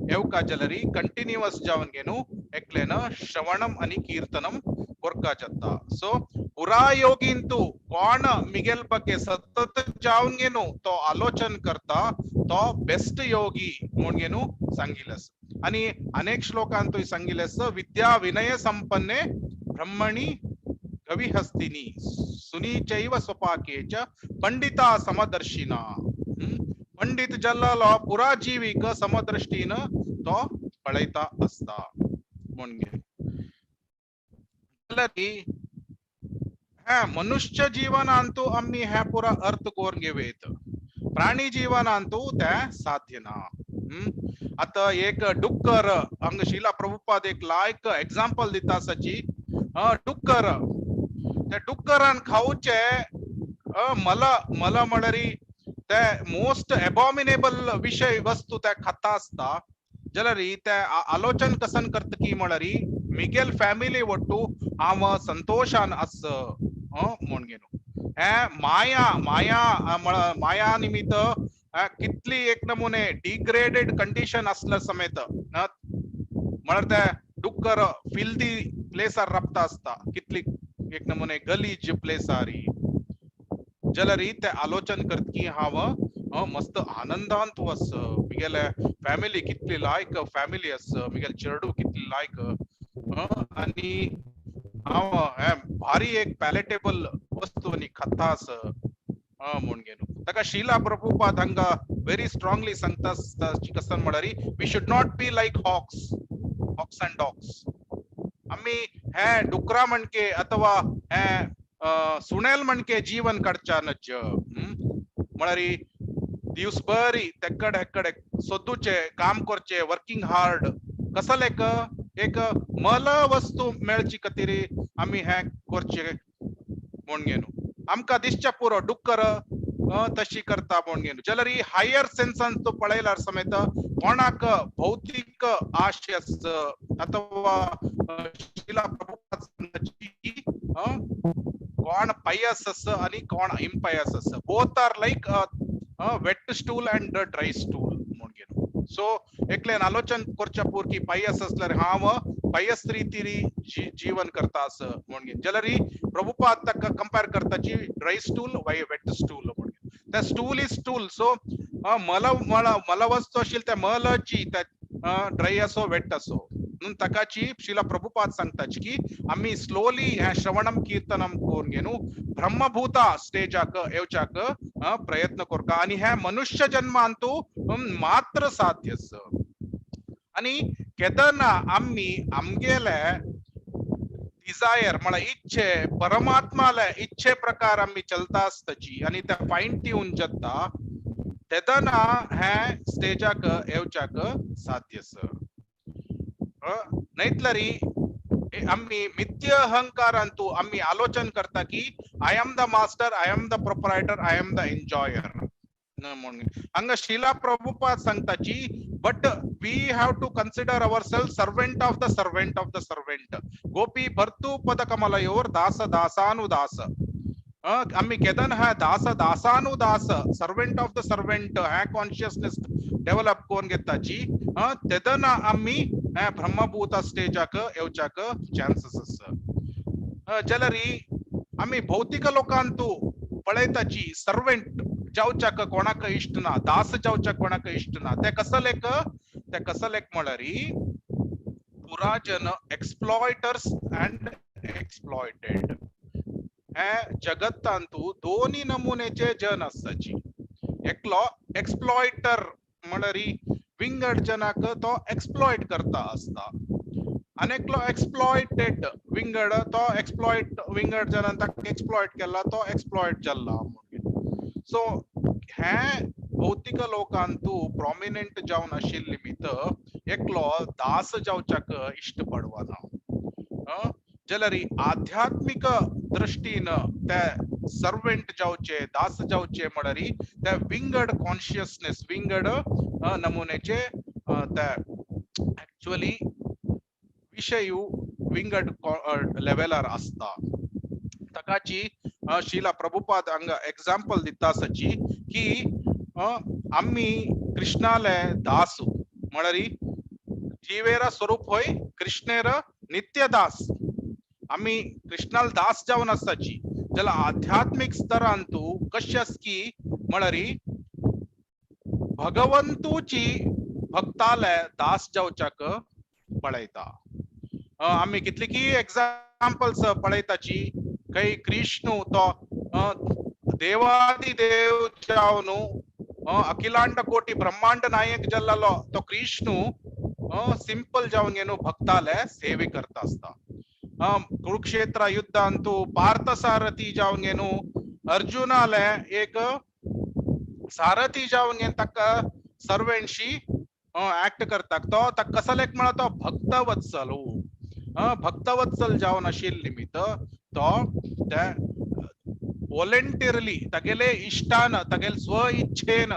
येवका जाल्यार कंटिन्युअस जावन घेनु एकलेन श्रवणम आनी कीर्तनम कोरका जाता. सो पुरा योगींतू कोण मिगेल ಬಗ್ಗೆ सतत जावन घेनु तो आलोचन करता तो बेस्ट योगी म्हूण घेनु सांगिलेस. आनी अनेक श्लोकांतूय सांगिलेस, विद्या विनय संपन्ने ब्रह्मणी गविहस्तिनी सुनीचैव स्वपाके च पंडिता समदर्शिना. पंडित जल्लो पुरा जीवीक समदृष्टीन तो पळयता आसता. म्हूण हे मनुष्य जीवनांतू आमी हे पुरा अर्थ करून घेवेत, प्राणी जीवनांतू ते साध्य ना. आता एक डुक्कर, हांगा शिला प्रभुपाद एक लायक एग्जाम्पल दिता आसाची. डुक्कर, त्या डुक्करान खावचे मला मला म्हळ्यार ते मोस्ट एबॉमिनेबल विषय वस्तू ते खाता आसता जाल्यार ते आलोचन कसन करता की म्हळ्यार मिगेल फॅमिली ಒಟ್ಟು हांव संतोषान आस म्हूण घेनु. हे माया माया माया निमित्त कितली एक नमुने डिग्रेडेड कंडिशन आसल्या समेत म्हळ्यार ते डुक्कर फिल्दी प्लेसार राबता आसता, कितली एक नमुने गलीज प्लेसारी जाल्यार ते आलोचन करता की हांव मस्त आनंदांत आस, मिगेले फॅमिली कितली लायक फॅमिली आस, मिगेले चेडू कितली लायक आनी हांव भारी एक पॅलेटेबल वस्तू आनी खाता आस म्हूण घेनु. ताका शिला प्रभुपाद हांगा व्हेरी स्ट्रॉंगली सांगता कसन म्हळ्यार we should not be like hawks, hawks and dogs. आमी हे डुकरा म्हणके अथवा हे सुणेल म्हणके जीवन काडच्या नज्ज, म्हळ्यार दिवसभरी तेकड हेकडे सोदूचे काम करचे, वर्किंग हार्ड, कसलेक एक मल वस्तू मेळची खातीर आमी हे करचे म्हूण घेनु. आमकां दिसच्या पुरो डुक्कर तशी करता म्हूण घेनु. जाल्यार हायर सेन्सान तूं पळयल्यार समेत कोणाक भौतीक आशय आस अथवा शिला प्रभुपाद कोण पायस आस आनी कोण इम्पायस आस, both are like wet stool and dry stool म्हूण घेनु. सो एकल्यान आलोचन करच्या पूर की पायस आसल्यार हांव पायस रितीरी जीवन करता आस म्हूण घेवन जाल्यार प्रभुपाद ताका कंपेर करताची dry stool why wet stool म्हूण घेवन. त्या स्टूल is stool. सो मला मला मला वस्तू आशिल्ली त्या मलाची, त्या ड्राय असो वेट असो म्हणून ताकाची शिला प्रभुपाद सांगताची की आमी स्लोली हे श्रवणम कीर्तनम करून घेनु ब्रह्मभूता स्टेजाक येवच्याक प्रयत्न करका आनी हे मनुष्य जन्मांतू मात्र साध्य. आनी केदना आमी आमगेले डिझायर म्हळ्यार इच्छे परमात्माले इच्छे प्रकार आमी चलता आसताची आनी ते फायन ट्यून जाता तेदना हे स्टेजाक येवच्याक साध्य. नाहीतरी आमी मिथ्य अहंकारांतू आमी आलोचन करता की I am the master, I am the proprietor, I am the enjoyer म्हणून. हांगा शिला Prabhupada सांगताची but we have to consider our self servant of the servant of the servant. Gopi भर्तु पद कमलयोर दास दासानुदास. आमी केदन हा दास दासानुदास servant of the servant hey consciousness develop करून घेताची तेदना आमी हे ब्रह्मभूत स्टेजाक येवच्याक चान्सेस आसा. जाल्यार आमी भौतिक लोकांतू पळयताची सर्वंट जावच्याक कोणाक इश्ट ना, दास जावच्याक कोणाक इश्ट ना. ते कसलेक ते कसलेक म्हळ्यार पुराजन एक्सप्लॉयटर्स अँड एक्सप्लॉयटेड. हे जगत्तांतू दोनी नमुनेचे जन आसताची. एकलो एक्सप्लॉयटर म्हळ्यार विंगड जनाक तो एक्सप्लॉयट करता आसता अनेकलो एक्सप्लॉयटेड विंगड, तो एक्सप्लॉयट विंगड जाल्यान ताका एक्सप्लॉयट केला, तो एक्सप्लॉयट जाल्ला म्हणून. सो हे भौतिक लोकांतू प्रॉमिनंट जावन आशिल्ले निमित्त एकलो दास जावच्याक इश्ट पडवना. जाल्यार आध्यात्मिक दृष्टीन ते सर्वेंट जावचे, दास जावचे म्हळ्यार ते विंगड कॉन्शियसनेस, विंगड नमुनेचे ते एक्चुअली विशय विंगड लेवलार आसता. ताकाची शिला प्रभुपाद हांगा एग्जाम्पल दिता आसाची की आमी कृष्णाले दास म्हळ्यार जीवेरा स्वरूप होय कृष्णेर नित्य दास, आमी कृष्णाल दास जावन आसताची. जाल्यार आध्यात्मिक स्तरांतू कशें आसा की म्हळ्यार भगवंतूची भक्ताले दास जावच्याक पळयता. आमी कितली की एग्जाम्पल्स पळयताची, खंय कृष्ण तो देवादी देव जावन अखिलांड कोटी ब्रह्मांड नायक जाल्लो तो कृष्ण सिंपल जावन घेवन भक्ताले सेवे करता आसता. कुरुक्षेत्र युद्धांतू पार्थसारथी जावन घेवन अर्जुनाले एक सारथी जावन घेवन ताका सर्वेंशी ऍक्ट करता. तो ताका कसलेक म्हळ्यार तो भक्तवत्सल, भक्तवत्सल जावन आशिल्ले निमित्त तो ते वॉलंटियरली तागेले इश्टान, तागेले स्व इच्छेन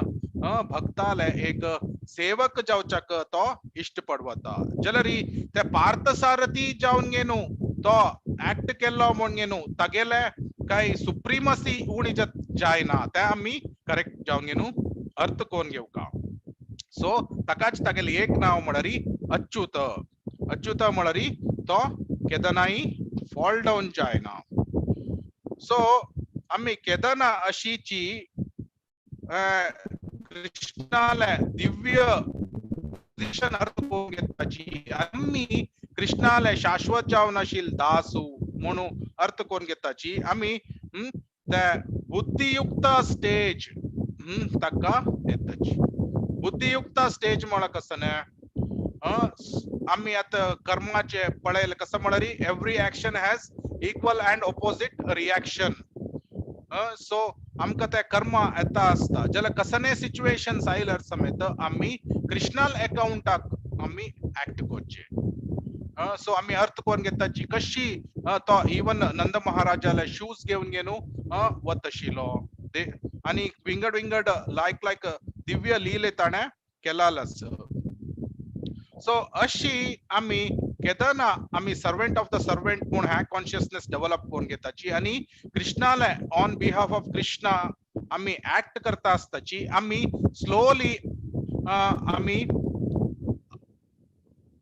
भक्ताले एक सेवक जावच्याक तो इश्ट पडवता. जाल्यार ते पार्थसारथी जावन घेवन तो ऍक्ट केल्लो म्हूण घेवन तागेले काय सुप्रीमसी उणी जायना, ते आमी करेक्ट जावन घेवन अर्थ कोण घेवका. सो ताकाच तागेले एक नांव म्हळ्यार अच्युत. अच्युत म्हळ्यार तो केदनाय फॉल डावन जायना. सो आमी केदना अशीची कृष्णाले दिव्य पोझिशन अर्थ करून घेताची, आमी कृष्णाले शाश्वत जावन आशिल्ले दासू म्हणून अर्थ करून घेताची. आमी ते बुद्धियुक्त स्टेज ताका येताची. बुद्धियुक्त स्टेज म्हळ्यार कसं न्ही, आमी आतां कर्माचे पळयले कसं म्हळ्यार every action has equal and opposite reaction. So आमकां ते कर्म येता आसता. जाल्यार कसले सिच्युएशन आयल्यार समेत आमी कृष्णाल अकाउंटाक आमी ऍक्ट करचे. सो आमी अर्थ करून घेताची कशी तो इवन नंद महाराजाले शूज घेवन घेवन वत आशिल्लो आनी विंगड विंगड लायक लायक दिव्य लिले ताणें केलाल. सो अशी आमी केदना आमी सर्वेंट ऑफ the servant म्हूण ह्या कॉन्शियसनेस डेव्हलप करून घेताची आनी कृष्णाले ऑन बिहाफ ऑफ कृष्णा आमी ऍक्ट करता आसताची. आमी स्लोली आमी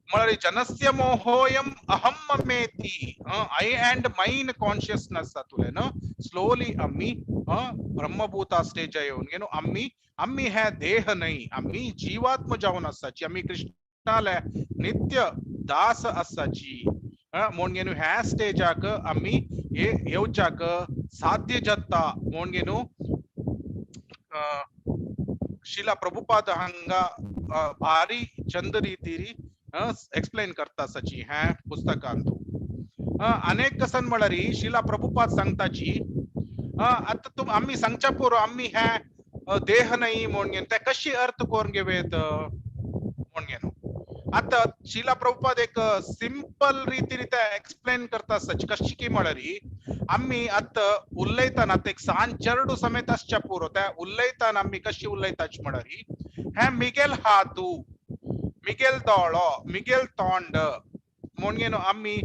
म्हळ्यार जनस्य मोहोयम अहम ममेती, I and mine consciousness जातुलें स्लोली आमी ब्रह्मभूता स्टेज येवन घेवन आमी आमी हे देह न्हय, आमी जीवात्म जावन आसाची, आमी कृष्णाले नित्य दास आसाची म्हूण घेवन ह्या स्टेजाक आमी येवच्याक साध्य जाता म्हूण घेवन शिला प्रभुपाद हांगा भारी चंद रितीरी एक्सप्लेन करता आसाची ह्या पुस्तकांतू. अनेक कसन म्हळ्यार शिला प्रभुपाद सांगताची आतां तुम आमी सांगच्या पुरो आमी हे देह न्हय म्हूण घेवन ते कशी अर्थ करून घेवयत म्हूण घेवन आतां शिला प्रभुपाद एक सिंपल रितीन ते एक्सप्लेन करता आसता कशी की म्हळ्यार आमी आतां उलयतना आतां एक सान चेरडू समेत आसच्या पुरो त्या उलयतना आमी कशी उलयताची म्हळ्यार हे मिगेल हातू, मिगेल दोळो, मिगेल तोंड म्हूण घेवन आमी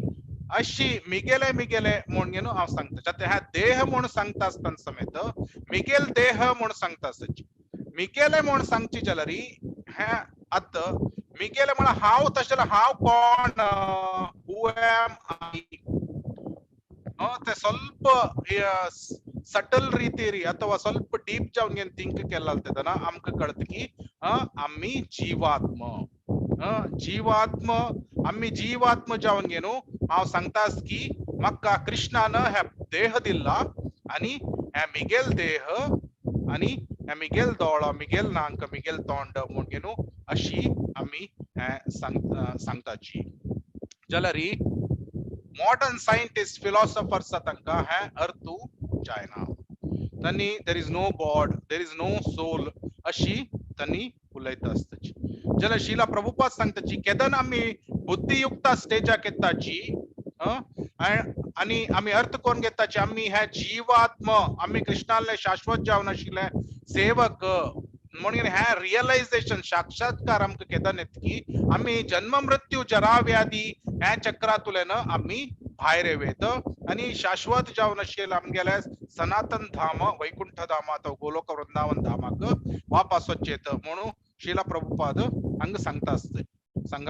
अशी मिगेले मिगेले म्हूण घेवन हांव सांगता. आतां ह्या देह म्हूण सांगता आसतना समेत मिगेल देह म्हूण सांगता आसची, मिगेले म्हूण सांगची जाल्यार हे आतां मिगेले म्हळ्यार हांव, तशें जाल्यार हांव कोण, हू एम I, ते ಸ್ವಲ್ಪ ಸಟಲ್ ರೀತಿರಿ ಅಥವಾ ಸ್ವಲ್ಪ ಡೀಪ್ जावन घेवन थिंक केला तेन्ना आमकां कळटा की आमी जीवात्म, जीवात्म आमी जीवात्म जावन घेवन हांव सांगता की म्हाका कृष्णान हे देह दिल्ला आनी हे मिगेल देह आनी हे मिगेल दोळो, मिगेल नांक, मिगेल तोंड म्हूण घेवन अशी आमी हे सांगताची. जाल्यार मॉडर्न सायंटिस्ट फिलॉसॉफर्स तांकां हें अर्थू जायना. तांणी there is no God, there is no soul अशी तांणी उलयता आसताची. जाल्यार शिला प्रभुपाद सांगताची, केदन आमी बुद्धियुक्त स्टेजाक येताची आनी आमी अर्थ करून घेताची, आमी हे जीवात्म, आमी कृष्णाले शाश्वत जावन आशिल्ले सेवक म्हणून हे रियलायझेशन, साक्षात्कार आमकां केदन येता की आमी जन्म मृत्यू जरा व्याधी ह्या चक्रांतल्यान आमी भायर येत आनी शाश्वत जावन आशिल्ले आमगेले सनातन धाम, वैकुंठ धाम अथवा गोलोक वृंदावन धामाक वापस वचचेत म्हणून शिला प्रभुपाद हांगा सांगता आसता,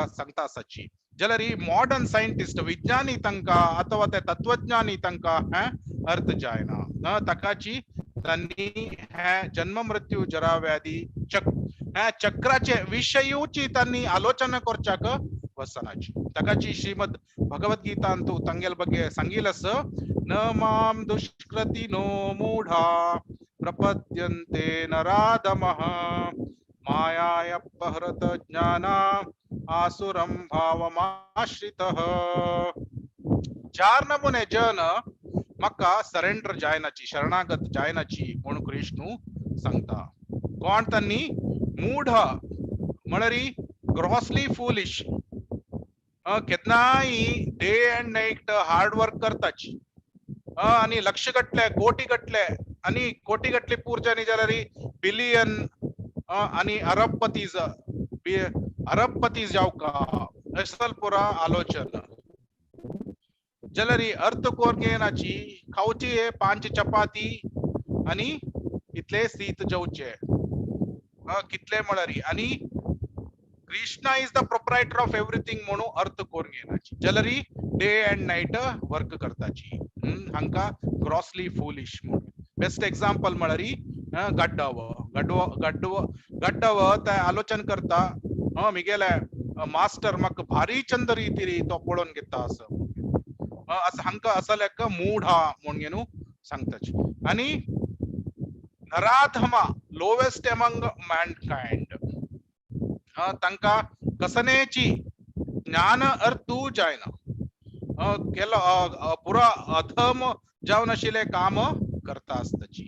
सांगता आसाची. जाल्यार मॉडर्न सायंटिस्ट, विज्ञानी तांकां अथवा ते तत्वज्ञानी तांकां हें अर्थ जायना. ताकाची तांणी हे जन्म मृत्यू जरा व्याधी ह्या चक्राचे विशयूची तांणी आलोचना करच्याक वसनाची. ताकाची श्रीमद भगवद्गीतांतु तांगेल ಬಗ್ಗೆ सांगिल, न माम दुष्कृति नो मूढा प्रपद्यन्ते नराधमः मायापहृत ज्ञाना आसुरं भावमाश्रितः. चार नमुने जन म्हाका सरेंडर जायनाची, शरणागत जायनाची म्हणून कृष्णू सांगता. कोण तांणी? मूढ म्हळ्यार ग्रॉसली फुलिश, केन्नाय day and night hard work करताची आणि लक्ष गटले, कोटी गटले आणि कोटी गटले पुरच्यानी जाल्यार बिलियन आणि अरबपती, अरबपती जावका असल पुरा आलोचना. जाल्यार अर्थ कोर घेनाची, खावची 5 चपाती आणि इतले शीत जेवचे कितले म्हळ्यार, आणि Krishna is the proprietor of everything म्हणून अर्थ करून घेनाची. जाल्यार डे अँड नायट वर्क करताची, हांका ग्रॉसली फुलिश म्हणून. बेस्ट एक्झाम्पल म्हळ्यार गड्डव, गड्डव गड्डव गड्डव ते आलोचन करता, मिगेले मास्टर म्हाका भारी चंद रितीरी तो पळोवन घेता असं असं हांका असं एक मूढ हा म्हणून घेवन सांगताची. आणि नराधमा, लोवेस्ट एमंग मॅनकाइंड, तांकां कसनेची ज्ञान अर्थू जायना, केलो पुरा अधम जावन आशिल्ले काम करता आसताची.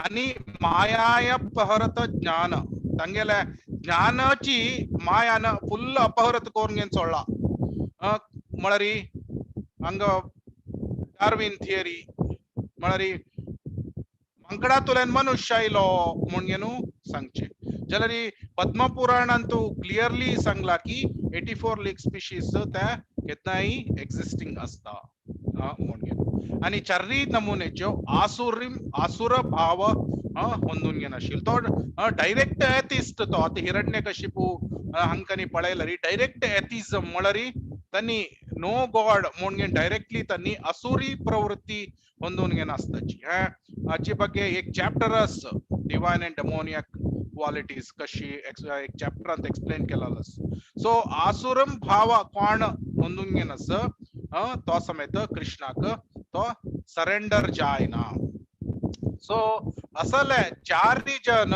आणि मायाय अपहरत ज्ञान, तांगेले ज्ञानाची मायान फुल्ल अपहरत करून घेवन सोडला. म्हळ्यार हांगा डार्विन थियरी म्हळ्यार मांकडांतल्यान मनुष्य आयलो म्हूण घेवन सांगचे. जाल्यार पद्मपुराणांतु क्लियरली सांगला की 84 लाख स्पिशीज ते केन्नाय एक्झिस्टिंग आसता म्हूण घेवन. आनी चारय नमुनेच्यो आसुर भाव होंदून घेनाशिल्लो तो डायरेक्ट एथिस्ट तो. आतां हिरण्यकशिपू हांकांनी पळयल्यार डायरेक्ट एथिझम म्हळ्यार तांणी नो गॉड म्हूण घेवन डायरेक्टली तांणी असुरी प्रवृत्ती ಹೊಂದून घेनासताची. हाचे ಬಗ್ಗೆ एक चॅप्टर आसा, डिवायन अँड डेमोनियक क्वालिटीज कशी एक चॅप्टरांत एक्सप्लेन केलेलो आसा. सो आसुरम भाव कोण होंदून घेनास तो समेत कृष्णाक तो सरेंडर जायना. सो असले चार जन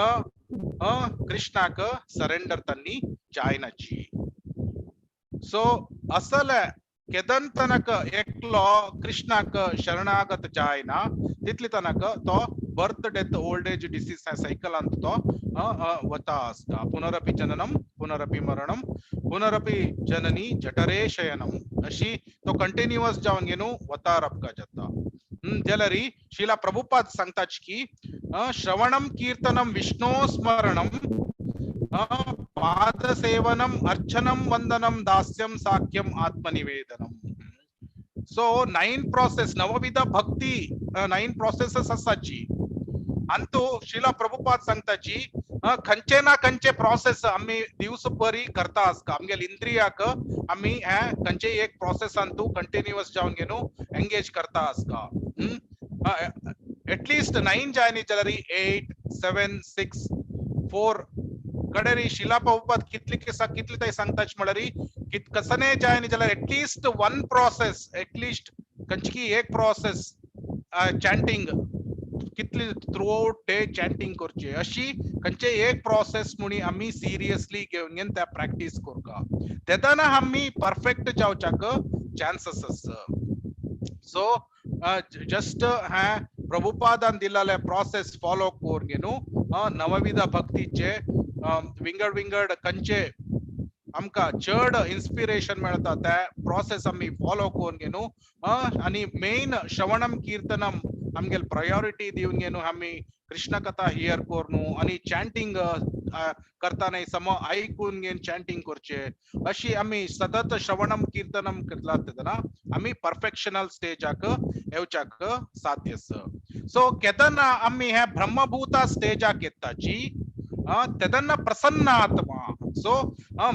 कृष्णाक सरेंडर तांणी जायनाची. सो असले केदन तनक एकलो कृष्णाक शरणागत जायना तितली तनक तो birth death old age disease सायकलांत तो वता आसता. पुनरपि जननम पुनरपि मरणम पुनरपि जननी जठरे शयनम अशी तो कंटिन्युअस जावन घेवन वता रपका जाता. जाल्यार शिला प्रभुपाद सांगताच की श्रवणम कीर्तनम विष्णो स्मरणम पादसेवनम अर्चनम वंदनम दास्यम साख्यम आत्मनिवेदनम. सो 9 प्रोसेस, नवविध भक्ती 9 प्रोसेसेस आसाची. अंतु शिला प्रभुपाद सांगताची खंयचे ना खंयचे प्रोसेस आमी दिवसभरी करता आसता. आमगेले इंद्रियाक आमी हे खंयचे एक प्रोसेसांतू कंटिन्युअस जावन घेवन एंगेज करता आसता. एटलिस्ट 9 जायनी जाल्यार 8 7 6 4 कडेरी शिला प्रभुपाद कितली कितली तरी सांगताच म्हळ्यार कसने जायनी जाल्यार एटलिस्ट 1 प्रोसेस, एटलिस्ट खंयची एक प्रोसेस चॅन्टिंग कितली थ्रू आउट डे चॅन्टिंग करचे, अशी खंयचे एक प्रोसेस म्हणी आमी सिरियसली घेवन त्या प्रॅक्टीस करका, तेदना आमी परफेक्ट जावच्याक चान्सेस आसा. सो जस्ट हें प्रभुपादान दिल्ले प्रोसेस फॉलो करून न्हू नवविध भक्तीचे विंगड विंगड खंयचे आमकां चड इन्स्पिरेशन मेळता त्या प्रोसेस आमी फॉलो करून न्हू आनी मेन श्रवणम कीर्तनम आमगेल प्रायोरिटी दिवन न्हू आमी कृष्ण कथा here करून आनी चॅन्टिंग करताना सम आयकून घेवन चॅन्टिंग करचे, अशी आमी सतत श्रवणम कीर्तनम करला तेन्ना आमी परफेक्शनल स्टेजाक येवच्याक साध्य आसा. सो केदना आमी हे ब्रह्मभूता स्टेजाक येताची तेदना प्रसन्न आत्मा, सो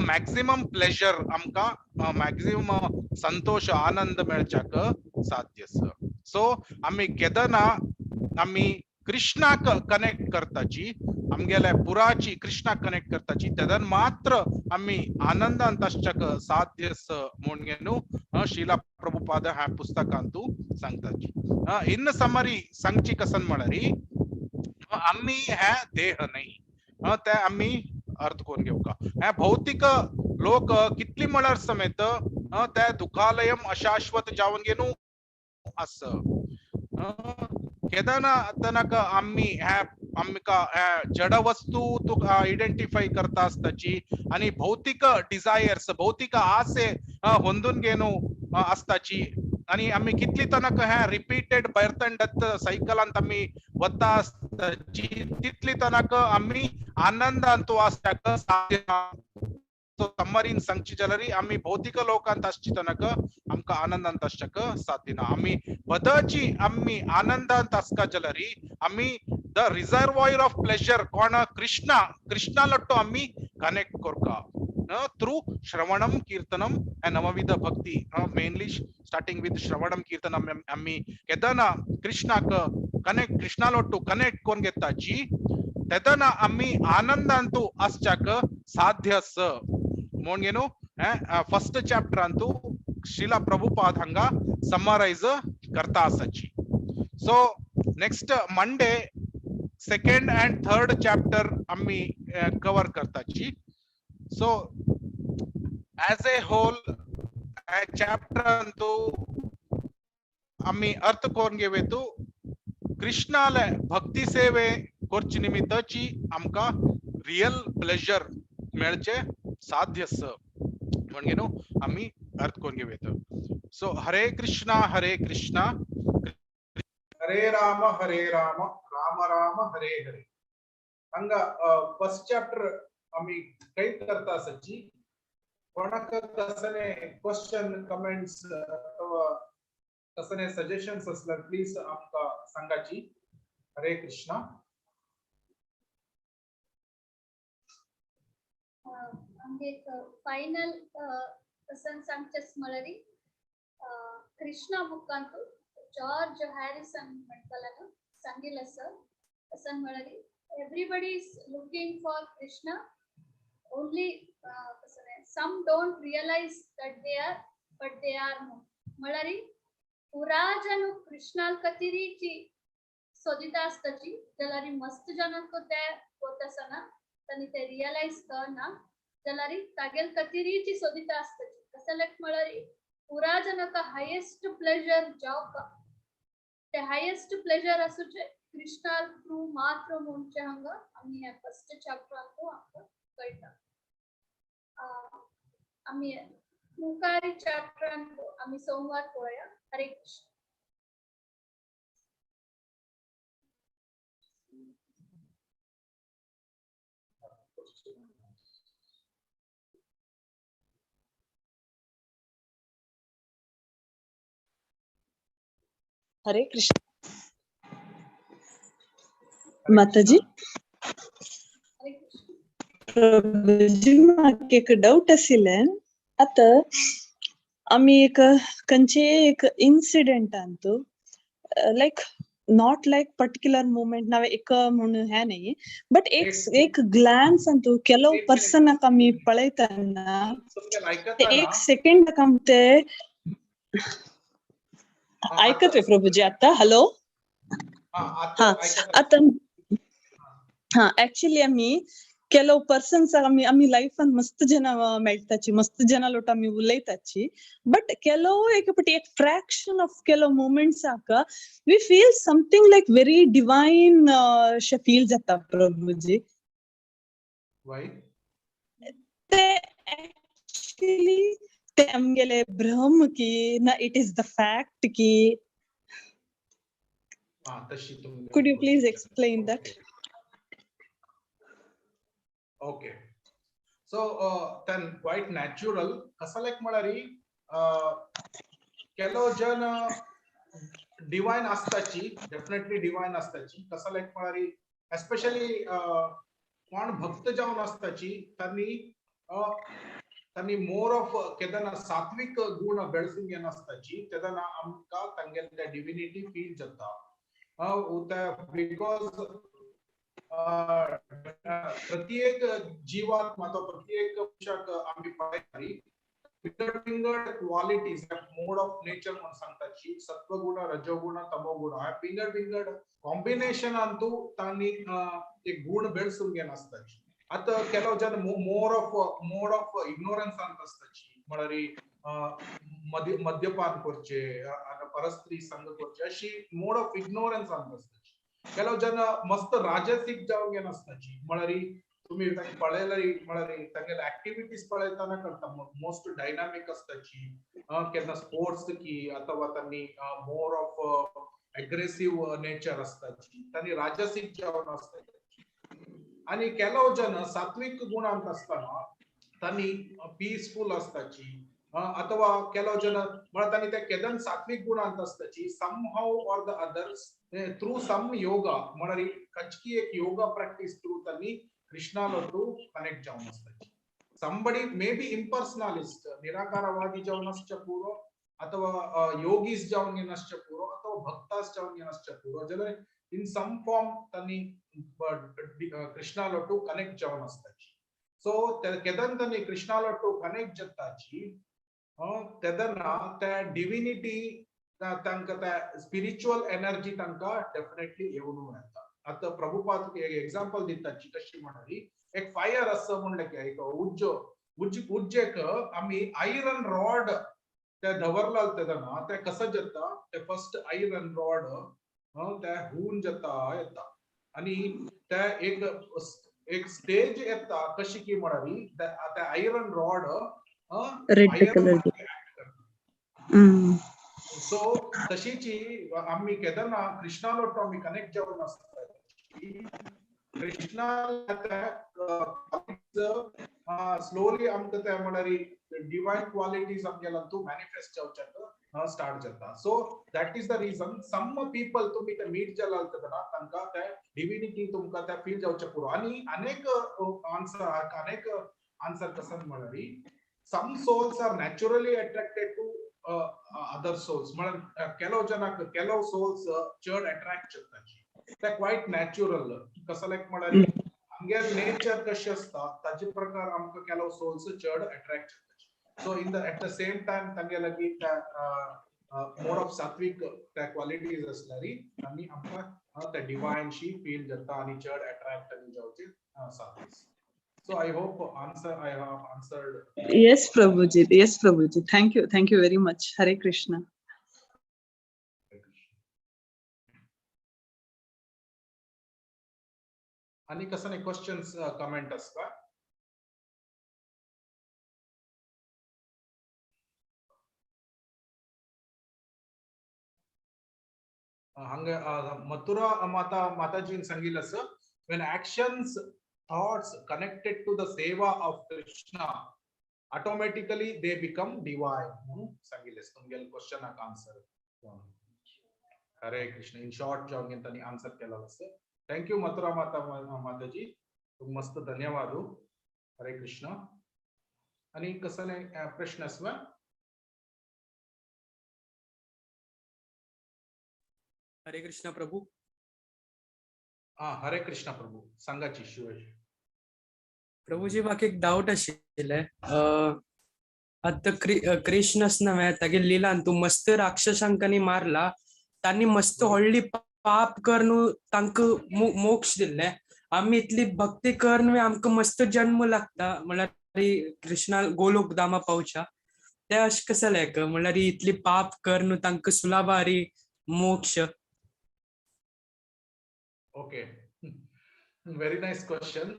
मॅक्झिमम प्लेजर आमकां मॅक्झिमम संतोष आनंद मेळच्याक साध्य आसा. सो आमी केदना आमी कृष्णाक कनेक्ट करताची, आमगेल्या पुराची कृष्णाक कनेक्ट करताची, तेदन मात्र आमी आनंदांत आसच्याक साध्य आसा म्हूण न्हू श्रीला प्रभुपाद ह्या पुस्तकांतू सांगताची. इन समरी सांगची कसन म्हळ्यार आमी हे देह न्हय, ते आमी अर्थ करून घेवका. हे भौतिक लोक कितली म्हळ्यार समेत ते दुखालयम अशाश्वत जावन घेवन आसा. केदना तनक आमी हे आमकां हे जड वस्तू तुका आयडेंटिफाय करता आसताची आनी भौतिक डिजायर्स भौतिक आसे ಹೊಂದೂನ್ घेवन आसताची आनी आमी कितली तनक हे repeated birth and death सायकलांत आमी वता आसताची तितली तनक आमी आनंदांत आसच्याक साध्य. समरीन सांगची जाल्यार आमी भौतिक लोकांत आसची तनक आमकां आनंदांत आसच्याक साध्य ना. आमी बदची आमी आनंदांत आसका जाल्यार आमी the reservoir of pleasure कोण कृष्णा, कृष्णा लट्टो आमी कनेक्ट करका थ्रू श्रवणम कीर्तनम and नवविध भक्ती, मेनली स्टार्टिंग विथ श्रवणम कीर्तनम. आमी केदना कृष्णाक कनेक्ट कृष्णा लट्टू कनेक्ट करून घेताची तेदना आमी आनंदांतू आसच्याक साध्य आसा म्हूण न्हू फर्स्ट चॅप्टर अंतू श्रीला प्रभुपाद हांगा समरायज करता आसाची. So next Monday second and third chapter आमी कवर करताची. So as a whole chapter अंतू आमी अर्थ करून घेवतू कृष्णाले भक्ती सेवे करचे निमित्ताची आमकां रियल प्लेजर मेळचे साध्य आसा म्हण न्हू आमी अर्थ करून घेवता. सो हरे कृष्णा हरे कृष्णा हरे राम हरे राम राम राम हरे हरे. हांगा फर्स्ट चॅप्टर आमी खंय करता आसाची. कोणाक कसले क्वेश्चन कमेंट्स अथवा कसले सजेशन्स आसल्यार प्लीज आमकां सांगाची. हरे कृष्णा. आमगे एक फायनल कसन सांगचें म्हळ्यार कृष्णा बुकांतू जॉर्ज हॅरिसन म्हणटल्यान सांगिल्लें आसा. कसन म्हळ्यार everybody is looking for Krishna, only some don't realize that they are, but they are. म्हळ्यार पुरा जन कृष्णाल कतिरीची सोदिता आसताची जाल्यार मस्त जनांक ते होत आसना तांणी ते रियलायज करना जाल्यार तागेल कतिरीची सोदिता आसताची. कसलेक म्हळ्यार पुरा जनक हायेस्ट प्लेजर जावका ते हायेस्ट प्लेजर आसूचे कृष्णा थ्रू मात्र म्हणचे हांगा आमी ह्या फर्स्ट चॅप्टरांतू आमकां कळटा. आमी मुखारी चॅप्टरांतू आमी सोमवार पळोवया. हरे कृष्ण. हरे कृष्ण माताजी. प्रभुजी म्हाका एक डाउट आशिल्लें. आतां आमी एक खंयचे एक इन्सिडेंटांतू like not like particular moment नावे एक म्हणून हें न्ही बट एक एक ग्लान्स अंतू ಕೆಲವು पर्सनाक आमी पळयतना एक सेकंडाक आम ते आयकतवे प्रभुजी आतां? हॅलो आतां हा आयकता. आतां हा ऍक्च्युली आमी ಕೆಲವು ಪರ್ಸನ್ಸ್ आमी आमी लायफान मस्त ಜನ मेळटाची, मस्त ಜನ ಲೋಟ आमी उलयताची, ಬಟ್ ಕೆಲವು एक ಪಟಿ एक ಫ್ರಾಕ್ಷನ್ ಆಫ್ ಕೆಲವು ಮೂಮೆಂಟ್ಸ್ ಆಕ we feel something like very divine ಶೆ feel जाता ಪ್ರಭುಜಿ. Why? ते ऍक्च्युली ते आमगेले भ्रम की ना it is the fact की हा तशी तुमगे Could you please explain that? Okay, so then quite natural. कसं लायक म्हळ्यार ಕೆಲವು ಜನ ಡಿವೈನ್ आसताची, डेफिनेटली डिवायन आसताची. कसं लायक म्हळ्यार एस्पेशली कोण भक्त जावन आसताची, तांणी तांणी मोर ऑफ केदना सात्विक गुण ಬೆಳೆसून घेनासताची, तेदना आमकां तांगेले डिविनिटी फील जाता, because प्रत्येक जीवात्मा अथवा प्रत्येक मनशाक आमी पळयताली विंगड विंगड क्वालिटीज, मोड ऑफ नेचर म्हणून सांगताची, सत्वगुण, रजोगुण, तमोगुण, ह्या विंगड विंगड कॉम्बिनेशनांतू तांणी एक गुण ಬೆಳೆसून घेनासताची. आतां ಕೆಲವು ಜನ more of mode of ignorance आसताची, म्हळ्यार मद्यपान करचे, परस्त्री संग करचे, अशी मोड ऑफ इग्नोरन्स आसताची. ಕೆಲವು ಜನ मस्त राजसिक जावन घेनासताची, म्हळ्यार तुम्ही पळयल्यार म्हळ्यार तांगेले ऍक्टिव्हिटीज पळयतना कळटा मोस्ट डायनामीक आसताची, केन्ना स्पोर्ट्स की अथवा तांणी मोर ऑफ अग्रेसिव्ह नेचर आसताची, तांणी राजसिक जावन आसताची. आणि ಕೆಲವು जन सात्विक गुणांत आसतना तांणी पीसफुल आसताची, अथवा ಕೆಲವು जन म्हळ्यार तांणी त्या केदन सात्विक गुणांत आसताची, somehow or the others through some yoga, म्हळ्यार खंयची एक योगा प्रॅक्टीस थ्रू तांणी कृष्णालटू कनेक्ट जावन आसताची. संबडी मे बी इंपर्सनलिस्ट, निराकारवादी जावन आसच्या पुरो, अथवा योगीस जावन घेनासच्या पुरो, अथवा भक्तास जावन घेनासच्या पुरो, जाल्यार इन सम फॉर्म तांणी कृष्णालटू कनेक्ट जावन आसताची. सो केदन तांणी कृष्णालटू कनेक्ट जाताची तेदना त्या डिविनिटी तांकां त्या स्पिरिच्युअल एनर्जी तांकां डेफिनेटली येवन येता. आतां प्रभुपाद एक एग्जाम्पल दिताची कशी म्हणाली, एक फायर आसा म्हणलें की एक उज्जो उज्ज उज्जेक आमी आयरन रॉड ते दवरला तेदना ते कसं जाता, ते फर्स्ट आयरन रॉड ते हुन जाता येता आणि ते एक एक स्टेज येता कशी की म्हणाली ते iron rod red colour. So तशीची आम्ही केदना कृष्णालोटो आमी कनेक्ट जावन आसता, कृष्णा स्लोली आमकां ते म्हळ्यार डिवायन क्वालिटीज आमगेला तूं मॅनिफेस्ट जावच्याक स्टार्ट जाता. So that is the reason some people तुमी ते मीट जाला तेन्ना तांकां ते डिविनिटी तुमकां ते फील जावचें पुरो. आनी अनेक आन्सर, अनेक आन्सर कसं म्हळ्यार some souls are naturally attracted to other souls, म्हळ्यार ಕೆಲವು ಜನಕ್ಕೆ ಕೆಲವು ಸೋಲ್ಸ್ चड अट्रॅक्ट जाताची, ते क्वायट नॅचरल. कसं लायक म्हळ्यार आमगेले नेचर कशें आसता ताजे प्रकार आमकां ಕೆಲವು सोल्स चड attract जाताची. So in the at the same time तांगे लागीं त्या मोड ऑफ सात्विक त्या क्वालिटीज आसल्यार आनी आमकां त्या डिवायनशी फील जाता आनी चड अट्रॅक्ट आनी जावचे सात्वीस. So I hope answer I have answered. Yes, Prabhuji. Yes, Prabhuji. Thank you. Thank you very much. Hare Krishna. आणि कसं नाही क्वेश्चन्स कमेंट असता? हंग मथुरा माता माताजीन सांगितलं असं, when actions, thoughts connected to the seva of Krishna, automatically they become divine. म्हणून सांगितलं तुमगेले क्वेश्चनाक answer. Hare Krishna. In short जाऊन त्यांनी आन्सर केला असं. Thank you Mathura माता माताजी, मस्त धन्यवाद. हरे कृष्ण. आणि कसं नाही प्रश्न असवा? हरे कृष्ण प्रभू. हा, हरे कृष्ण प्रभू, सांगाची शिवाजी. प्रभूजी, म्हाका एक डावट आशिल्लें. आतां कृष्ण आसना न्हय, तागे लिलान तूं मस्त राक्षसांकांनी मारला, तांणी मस्त व्हडली पाप करून तांकां मोक्ष दिल्ले, आमी इतली भक्ती करून आमकां मस्त जन्म लागता, म्हणल्यार कृष्णा गोलोक धामा पावच्या. ते अशें कशें लायक म्हणल्यार इतली पाप करून तांकां सुलाभारी मोक्ष? Okay, very nice question.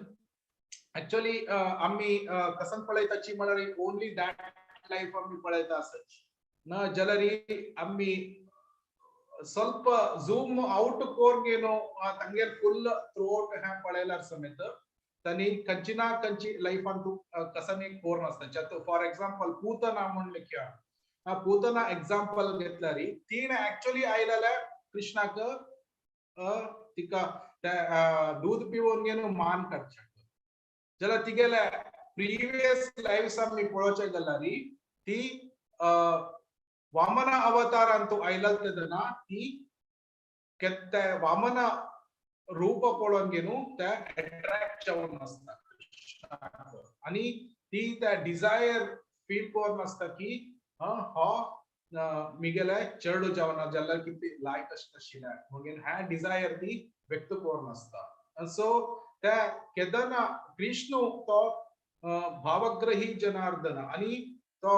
Actually आम्ही कसन पळयताची म्हळ्यार ओनली that life आम्ही पळयता आसची ना जलरी. आम्ही ಸ್ವಲ್ಪ ಝೂಮ್ ಔಟ್ ಕೋರ್ಗೇನು ತಂಗೇರ್ ಫುಲ್ ಥ್ರೂ ಔಟ್ ಹ್ಯಾ पळयल्यार समेत तनी कंची ना कंची लाईफ अंतू कसन एक कोर नासता. फॉर एक्झाम्पल, पूतना म्हणले किया, पूतना एक्झाम्पल घेतल्यारी तीन ऍक्च्युअली आयलेल्या कृष्णाक तिका दूध पिवून घेवन मान काडच्याक. जाल्यार तिगेले प्रिवियस लायफ्स आमी पळोवचे गेल्यारी ती वामನ ಅವತಾರ ಅಂತೂ ಐಲಲ್ತದನ ती ಕೆತ್ತ ವಾಮನ रूप पळोवन त्या अट्रॅक्ट जावन आसता कृष्णाक आणि ती त्या डिझायर फील करून आसता की हो मिगेले चेडू जावन जाल्यार कितें लायक आशिल्लें म्हणून ह्या डिझायर ती व्यक्त करून आसता. सो त्या केदना कृष्ण तो भावग्रही जनार्दन आणि तो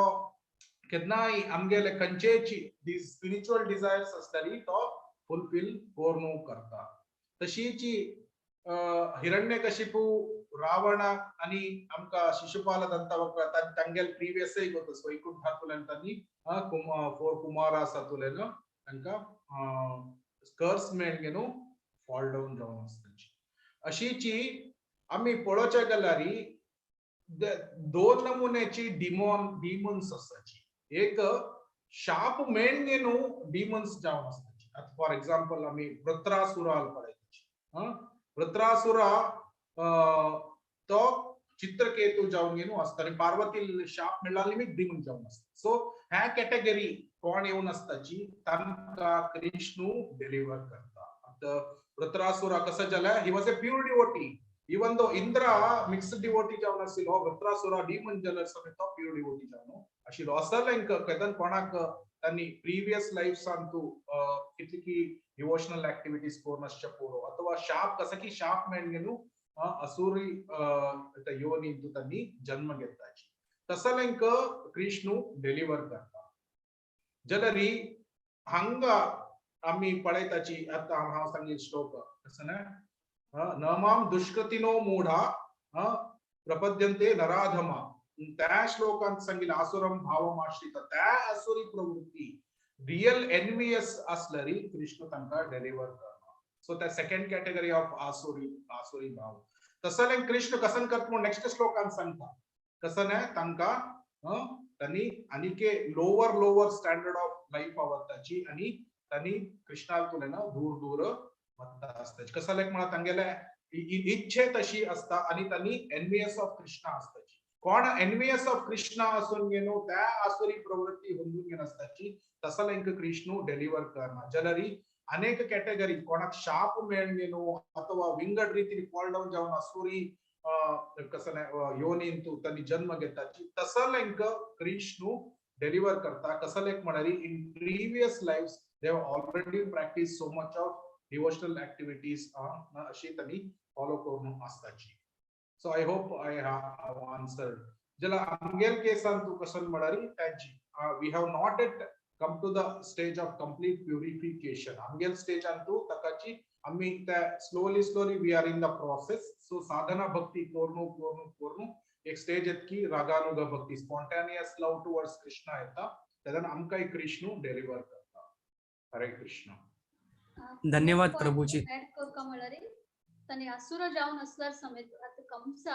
केन्नाय आमगेले खंयचेची स्पिरिच्युअल डिझायर्स आसताली तो फुलफिल करून करता. तशीची हिरण्यकशिपू, रावण आणि आमकां शिशुपाल दंतवक्र तांगेल प्रिवियस गोत वैकुंठातुल्यान तांणी फोर कुमार आसातुल्यान तांकां कर्स मेळून फॉल डावन जावन आसता. अशीची आमी पळोवच्या गेल्यारी दोन नमुन्याची डिमन्स आसाची. एक शाप मेळून डिमन्स जावन आसताची. आतां फॉर एक्झाम्पल आमी वृत्रासुरा पळयताची. वृत्रासुरा तो चित्रकेतू जावन घेवन आसता आनी पार्वती शाप मेळ्ळा निमित्त डिमन जावन आसता. सो ह्या कॅटेगरी कोण येवन आसताची तांकां कृष्णू डिलिव्हर करता. आतां वृत्रासुरा कसो जाल्या, he was a pure devotee. Even though Indra mixed devotee जावन आशिल्लो, वृत्रासुरा डिमन जाल्यार समेत तो प्युअर डिवोटी जावन आशिल्लो. असलें केदन कोणाक तांणी प्रिवियस लायफ्सान तूं कितली की डिवोशनल ऍक्टिव्हिटीज करून आसच्या पुरो अथवा शाप कसं की शाप मेळून असुरी योनींतू तांणी जन्म घेताची, तसलें कृष्णू डिलिव्हर करता. जाल्यार हांगा आमी पळयताची आतां हांव सांगीत श्लोक कसं ना, न माम दुष्कृतिनो मूढा प्रपद्यन्ते नराधमा. त्या श्लोकांत सांगितलं आसुरम भावम आश्रित त्या असुरी प्रवृत्ती रियल एनवियस असल्यारी कृष्ण तांकां डिलिव्हर करना. सो त्या सेकंड कॅटेगरी ऑफ आसुरी आसुरी भाव. तसलें कृष्ण कसन करता म्हूण नेक्स्ट श्लोकांत सांगता कसं ना तांकां तांणी आनीके lower lower standard of life आवडताची आणि तांणी कृष्णातुल्यान दूर दूर वता आसता. कसं लायक म्हणा तांगेले इच्छे तशी आसता आणि तांणी एनवियस ऑफ कृष्णा आसताची. कोण एनवियस ऑफ कृष्णा असून घेनो त्या आसुरी प्रवृत्ती होंदून घेन आसताची तसलें कृष्णू डिलिव्हर करना. जाल्यार अनेक कॅटेगरी कोणाक शाप मेळून घेनो अथवा विंगड रीतीन फॉल डावन जावन असुरी कसं योनींतू तांणी जन्म घेताची तसलें कृष्णू डिलिव्हर करता. कसलें म्हळ्यार in previous life they have already practice so much of devotional activities अशी तांणी फॉलो करून आसताची. So I hope I have answered. जाल्यार आमगेल केसान तूं कसन म्हळ्यार तांची we have not yet come to the stage of complete purification. आमगेल स्टेजान तूं ताकाची आमी त्या slowly slowly we are in the process. So साधना भक्ती करून करून करून एक स्टेज येत की रागानुग भक्ती स्पॉन्टेनियस लव टुवर्ड्स कृष्णा येता, तेन्ना आमकां कृष्णू डिलिव्हर करता. हरे कृष्ण. धन्यवाद प्रभूजी. ऍड करका म्हळ्यार तांणी असुर जावन असल्यार समेत आतां कंसा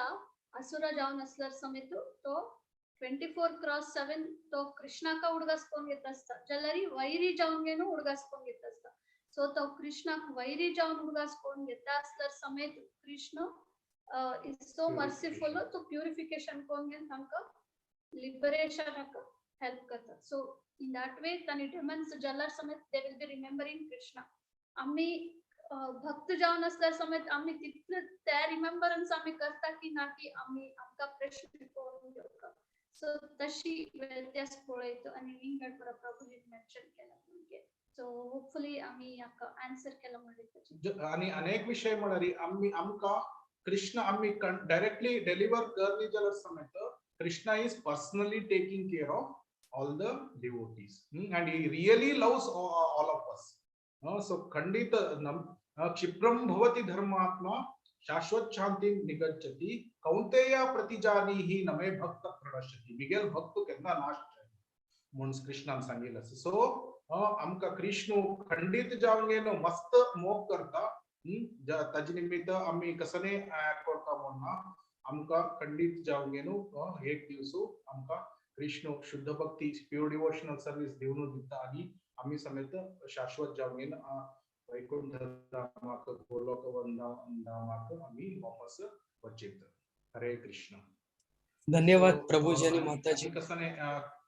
असुर जावन असल्यार समेत तो 24/7 तो कृष्णाका उडगास करून घेत असता, जाल्यार वैरी जावन घेवन उडगास करून घेत असता. सो तो कृष्णाक वैरी जावन उडगास करून घेता असल्यार समेत कृष्ण is so merciful, तो प्युरिफिकेशन करून घेवन तांकां लिबरेशनाक हेल्प करता. सो इन that way तांणी डिमन्स जाल्यार समेत they will be remembering Krishna. आमी भक्त जावन असल्यार समेत आमी तितले त्या रिमेंबरन्स आमी करता की ना की आमी आमकां प्रश्न करून घेवका. सो तशी व्यत्यास पळयतो आनी विंगड प्रभुजीन मेन्शन केला. सो होपफुली आमी हाका आन्सर केला म्हणून. आणि अनेक विषय म्हळ्यार आमी आमकां कृष्ण आमी डायरेक्टली डिलिव्हर करनी जाल्यार समेत Krishna is personally taking care of all the devotees and he really loves all of us. So खंडित क्षिप्रम भवति धर्मात्मा शाश्वत शांति निगच्छति कौंतेय प्रतिजानीहि नमे भक्त प्रणश्यति. मिगेल भक्त केन्ना नाश जायना म्हूण कृष्णान सांगिल्लें आसा. सो आमकां कृष्ण खंडीत जावन गेलो मस्त मोग करता. ताजे निमित्त आमी कसने करता म्हूण ना, आमकां खंडीत जावन गेलो एक दिवस आमकां कृष्ण शुद्ध भक्ती प्युअर डिवोशनल सर्वीस दिवन दिता आनी आमी समेत शाश्वत जावन गेलो वैकुंठ धामाक गोलोक धामाक आमी वापस वचेत. हरे कृष्ण. धन्यवाद प्रभुजी आणि माताजी. कसने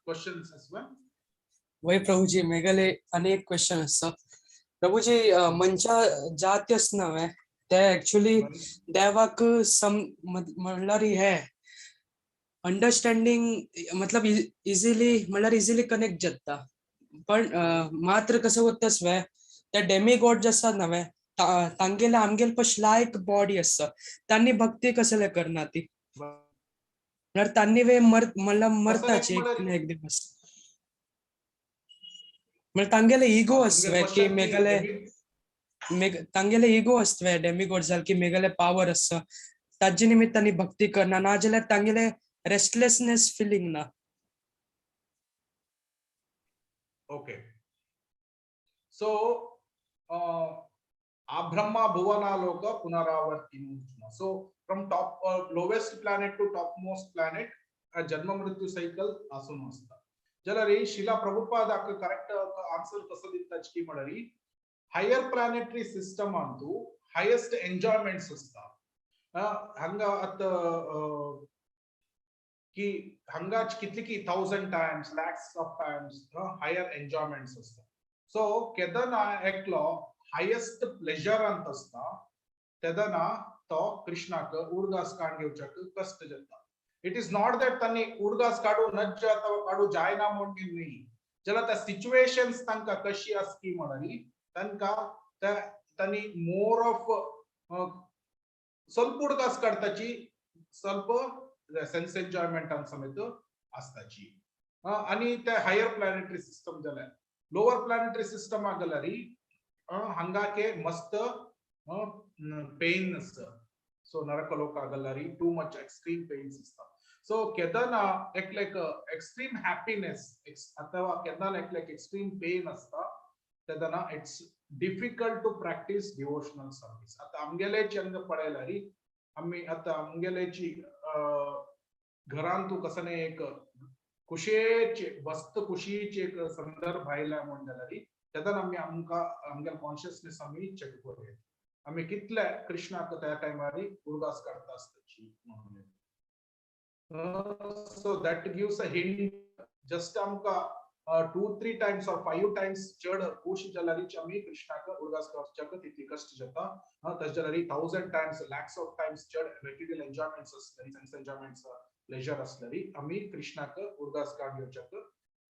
क्वेश्चन्स आसवा? वय प्रभुजी, मेगेले अनेक क्वेश्चन आसा प्रभुजी. मनशा जाती आसना वे ते एक्चुअली देवाक सम म्हणल्यार हे अंडरस्टँडिंग मतलब इझिली म्हणल्यार इझिली कनेक्ट जाता, पण मात्र कसं वता वे ते डेमिगॉड जे आसा नवे तांगेले आमगेले पश लायक बॉडी आसा, तांणी भक्ती कसले करना ती, म्हणल्यार तांणी वे मर म्हणल्यार मरताची एक ना एक दिवस, म्हणल्यार तांगेले इगो आसवे की मेगेले तांगेले इगो आसतवे डेमिगॉड जाल की मेगेले पावर आसा, ताजे निमित्त तांणी भक्ती करना, ना जाल्यार तांगेले रेस्टलेसनेस फिलिंग ना. Okay, so Abrahma Bhuvanaloka Punaravartinu. So from top lowest planet to topmost planet, janma mrityu cycle आसून असता. जाल्यार शिला प्रभुपादाक करेक्ट आन्सर कसो दिता की म्हळ्यार higher planetary system Antu highest enjoyments असता. हांगा आतां की हांगा कितली की 1000 times lakhs of times higher enjoyments असता. सो केदना एकलो हायेस्ट प्लेजर अंत असता तेदना तो कृष्णाक उडगास काड घेवच्याक कष्ट जाता. It is not that तांणी उडगास काडू नज्ज अथवा काडू जायना म्हणून न्ही, जाल्यार त्या सिच्युएशन्स तांकां कशी आसकी म्हणली तांकां तांणी मोर ऑफ ಸ್ವಲ್ಪ उडगास काडताची, ಸ್ವಲ್ಪ सेन्स एन्जॉयमेंटान समेत आसताची. आनी ते हायर प्लॅनेटरी सिस्टम जाल्यार लोअर प्लॅनेटरी सिस्टम जाल्यार हांगाके मस्त पेन आसता. सो नरक लोक जाल्यार टू मच एक्स्ट्रीम पेन्स आसता. सो केदना एकलेक एक्स्ट्रीम हॅपीनेस अथवा केन्ना एकलेक एक्स्ट्रीम पेन आसता तेदना it's difficult to practice devotional service. आतां आमगेलेची हांगा पळयल्यार आमी आतां आमगेलेची घरान तूं कसने एक खुशेचे वस्त खुशीचे एक संदर्भ आयला म्हूण जाल्यार तेन्ना आमी आमकां आमगेले कॉन्शियसनेस आमी चॅक करूया आमी कितले कृष्णाक त्या टायमार उडगास काडटा आसताची म्हणून. So that gives a hint. Just आमकां 2-3 times or 5 times चड खुश जाल्यार आमी कृष्णाक उडगास काडच्याक तितली कश्ट जाता. तशें जाल्यार 1000 टायम्स लॅक्स ऑफ टायम्स चड मेटेरियल एन्जॉयमेंट्स आसल्यार सेन्स एन्जॉयमेंट्स प्लेजर आसल्यार आमी कृष्णाक उडगास काड घेवच्याक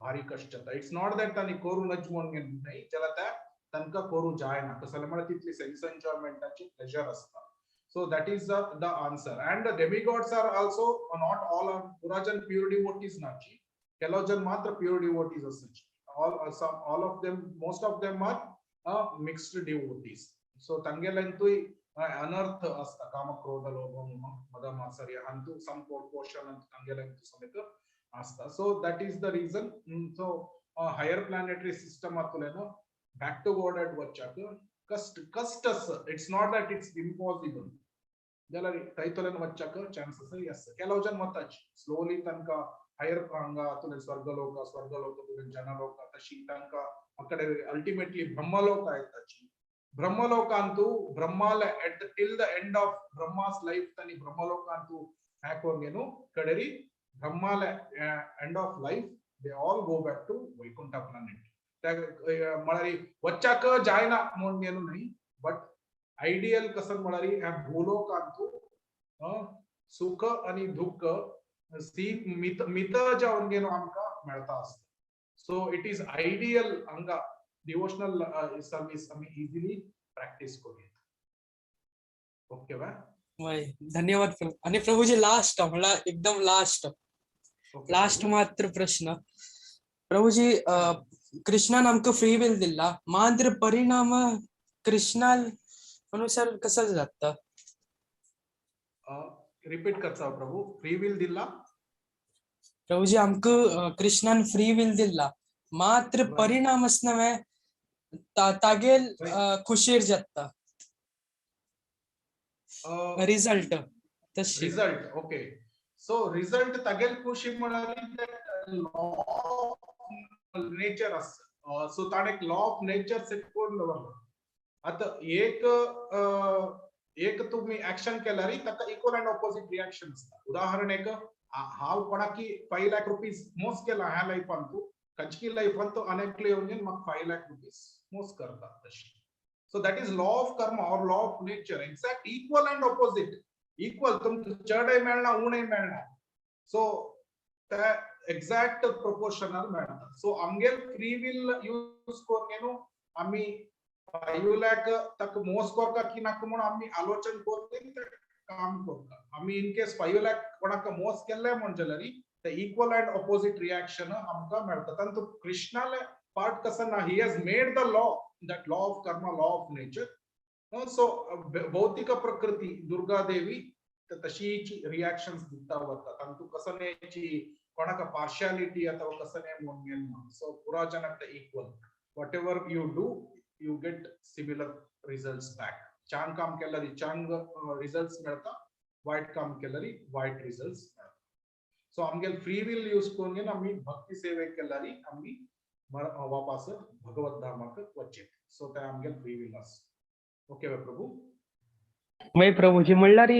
भारी कश्ट जाता. It's not that तांणी करूं नज म्हणून न्हय, जाल्यार त्या तांकां करूं जायना कसो जाल्यार म्हळ्यार तितली सेन्स एन्जॉयमेंटाची प्लेजर आसता. So that is the answer. And the demigods are also not all are पुराजन pure devotees नाची, ಕೆಲವು ಜನ ಮಾತ್ರ ಪ್ಯೂರ್ ಡಿವೋಟೀಸ್ ಅಷ್ಟೇ. All of them, most of them are mixed devotees. So ತಂಗೆಲಂತೂ ಅನರ್ಥ ಅಸ್ತ ಕಾಮ ಕ್ರೋಧ ಲೋಭ ಮದ ಮಾತ್ಸರ್ಯ ಅಂತೂ ಸಮ್ ಪೋರ್ಷನ್ ಅಂತ ತಂಗೆಲಂತೂ ಸಮೇತ ಆಸ್ತ. So that is the reason. So higher planetary system ಆತುಲೇನು back to god at ವಚ್ಚಾಕ ಕಷ್ಟ ಕಷ್ಟ. It's not that it's impossible. जाल्यार थंयतल्यान वच्चाक चान्सेस एस. ಕೆಲವು ಜನ ಮತ್ತಾಚ್ ಸ್ಲೋಲಿ ತನಕ ಹೈಯರ್ ಹಂಗ ತುಲೆ ಸ್ವರ್ಗಲೋಕ ಸ್ವರ್ಗಲೋಕ ತುಲೆ ಜನಲೋಕ ತಶಿ ತನಕ ಆ ಕಡೆ ಅಲ್ಟಿಮೇಟ್ಲಿ ಬ್ರಹ್ಮಲೋಕ ಆಯ್ತಾಚಿ. ಬ್ರಹ್ಮಲೋಕ ಅಂತೂ ಬ್ರಹ್ಮಾಲ at the till the end of Brahma's life ತನಿ ಬ್ರಹ್ಮಲೋಕ ಅಂತೂ ಹಾಕೋಂಗೇನು ಕಡೆರಿ ಬ್ರಹ್ಮಾಲ end of life they all go back to Vaikuntha planet. म्हळ्यार वच्चाक जायना म्हणून न्ही, बट आयडियल कसं म्हळ्यार ह्या भूलोकांतू सुख आणि दुःख सी मित मित जावन गेलो आमकां मेळता आसता. सो it is ideal हांगा डिवोशनल सर्विस आमी इझिली प्रॅक्टीस करूया. ओके वा? वय, धन्यवाद प्रभू. आणि प्रभूजी लास्ट म्हणल्यार एकदम लास्ट, लास्ट मात्र प्रश्न प्रभूजी. कृष्णान आमकां फ्री will दिल्ला, मात्र परिणाम कृष्णा अनुसार कसो जाता? रिपीट करता प्रभू, फ्री will दिल्ला? प्रभूजी आमकां कृष्णान फ्री will दिल्ला, मात्र परिणाम नव्हे तागेल खुशीर जाता रिझल्ट तशी. Result, okay. सो रिझल्ट तागेल खुशी म्हळ्यार लॉ ऑफ नेचर आसा. सो ताणें एक लॉ ऑफ नेचर सेट करून दवरला. आतां एक एक तुम्ही ऍक्शन केल्यार ताका इक्वल अँड ऑपोजिट रिएक्शन आसता. उदाहरण एक, हांव कोणाकी 5 लाख रुपीज मोस केला ह्या लायफान, तूं खंयची लायफान तो अनेकले येवन म्हाका 5 लाख रुपीज मोस करता तशी. So that is law of karma or law of nature. Exact equal and opposite. Equal तुमकां चडय मेळना उणेय मेळना. सो ते एक्झॅक्ट प्रोपोर्शनल मेळटा. सो आमगेल फ्री will use करून न्हू आमी 5 लाख ताका मोस करता की नाका म्हणून आमी आलोचन करून काम करता. आमी इन केस 5 लाख कोणाक मोस केल्ले म्हण जाल्यार ते इक्वल अँड ऑपोजिट रिएक्शन आमकां मेळटा. तातूंत कृष्णाले पार्ट कसो ना, he has made the law, that law of karma, law of nature. So भौतिक प्रकृती दुर्गा देवी तशीच रिएक्शन्स दिता वता. तांतू कसनेची कोणाक पार्शियालिटी अथवा कसने म्हणून. सो पुरा जनाक equal, whatever you do you get similar results back. चांग काम केल्यार चांग रिझल्ट्स मेळता, वायट काम केल्यार वायट रिझल्ट्स मेळता. सो आमगेल फ्री will use करून आमी भक्ती सेवे केल्यार आमी वापस भगवत धामाक वचेत. सो ते आमगेल फ्री will आसा. ओके प्रभू? वय प्रभूजी, म्हणल्यार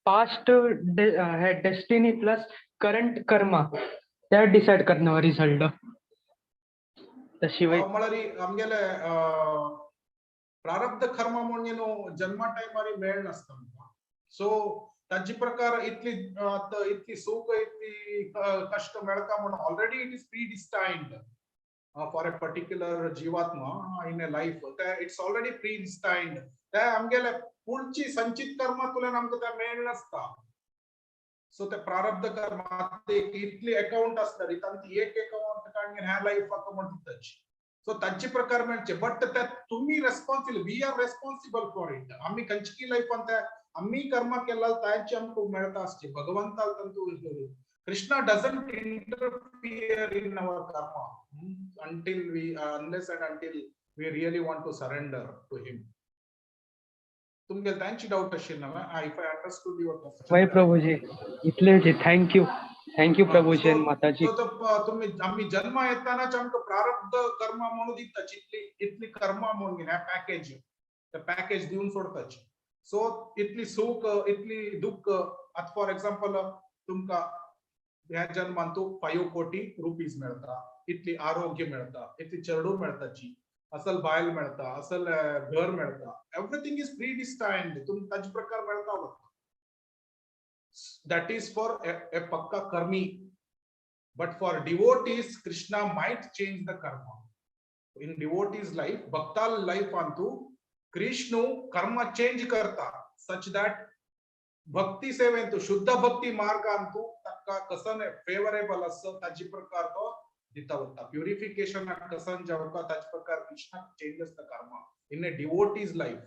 पास्ट हे डेस्टिनी प्लस करंट कर्मा ते डिसायड करना रिझल्ट तशी. वय, म्हळ्यार आमगेले प्रारब्ध कर्म म्हणून जन्मा टायमार मेळ नासता आमकां. सो ताजे प्रकार इतली इतली सुख इतली कश्ट मेळटा म्हणून already it is predestined for a particular jivatma in a life. It's already predestined. ते आमगेले पुढची संचित कर्मातल्यान आमकां ते मेळ नासता. सो ते प्रारब्ध कर्म इतली अकाउंट आसता तांची एक अकाउंट काडून ह्या लायफाक म्हण दिताची. सो तांचे प्रकार मेळचे, बट ते तुमी responsible, we are responsible for it. आमी खंयची लायफान ते आमी कर्म केला तांचे आमकां मेळटा आसचे. भगवंताल तांतू Krishna doesn't interfere in our karma until we unless and until we really want to surrender to him. तुमगेल तांची डाऊट आशिल्लो ना, if I understood your question. वय प्रभूजी, इतलेच. Thank you, thank you Prabhuji आणि माताजी. तुम्ही आम्ही जन्म येतानाच आमकां प्रारब्ध कर्म म्हणून दिताची, इतली इतली कर्म म्हणून ह्या पॅकेज, ते पॅकेज दिवन सोडताची. सो इतली सुख इतली दुःख. आतां फॉर एक्झाम्पल तुमकां ह्या जन्मान तूं 5 कोटी रुपीज मेळता, इतली आरोग्य मेळता, इतली चेडूं मेळताची, असल बायल मेळता, असल घर मेळता. एवरीथींग is pre डिस्टाइन्ड, तुमकां ताजे प्रकार मेळता वता. That is for a pakka karmi. But for devotees, Krishna might change the karma. In devotees life, bhaktal life antu Krishna karma change karta such that bhakti seventu shuddha bhakti marga antu takka kasan favorable asa taji prakar to dita vata. Purification kasan javka taji prakar Krishna changes the karma in a devotee's life.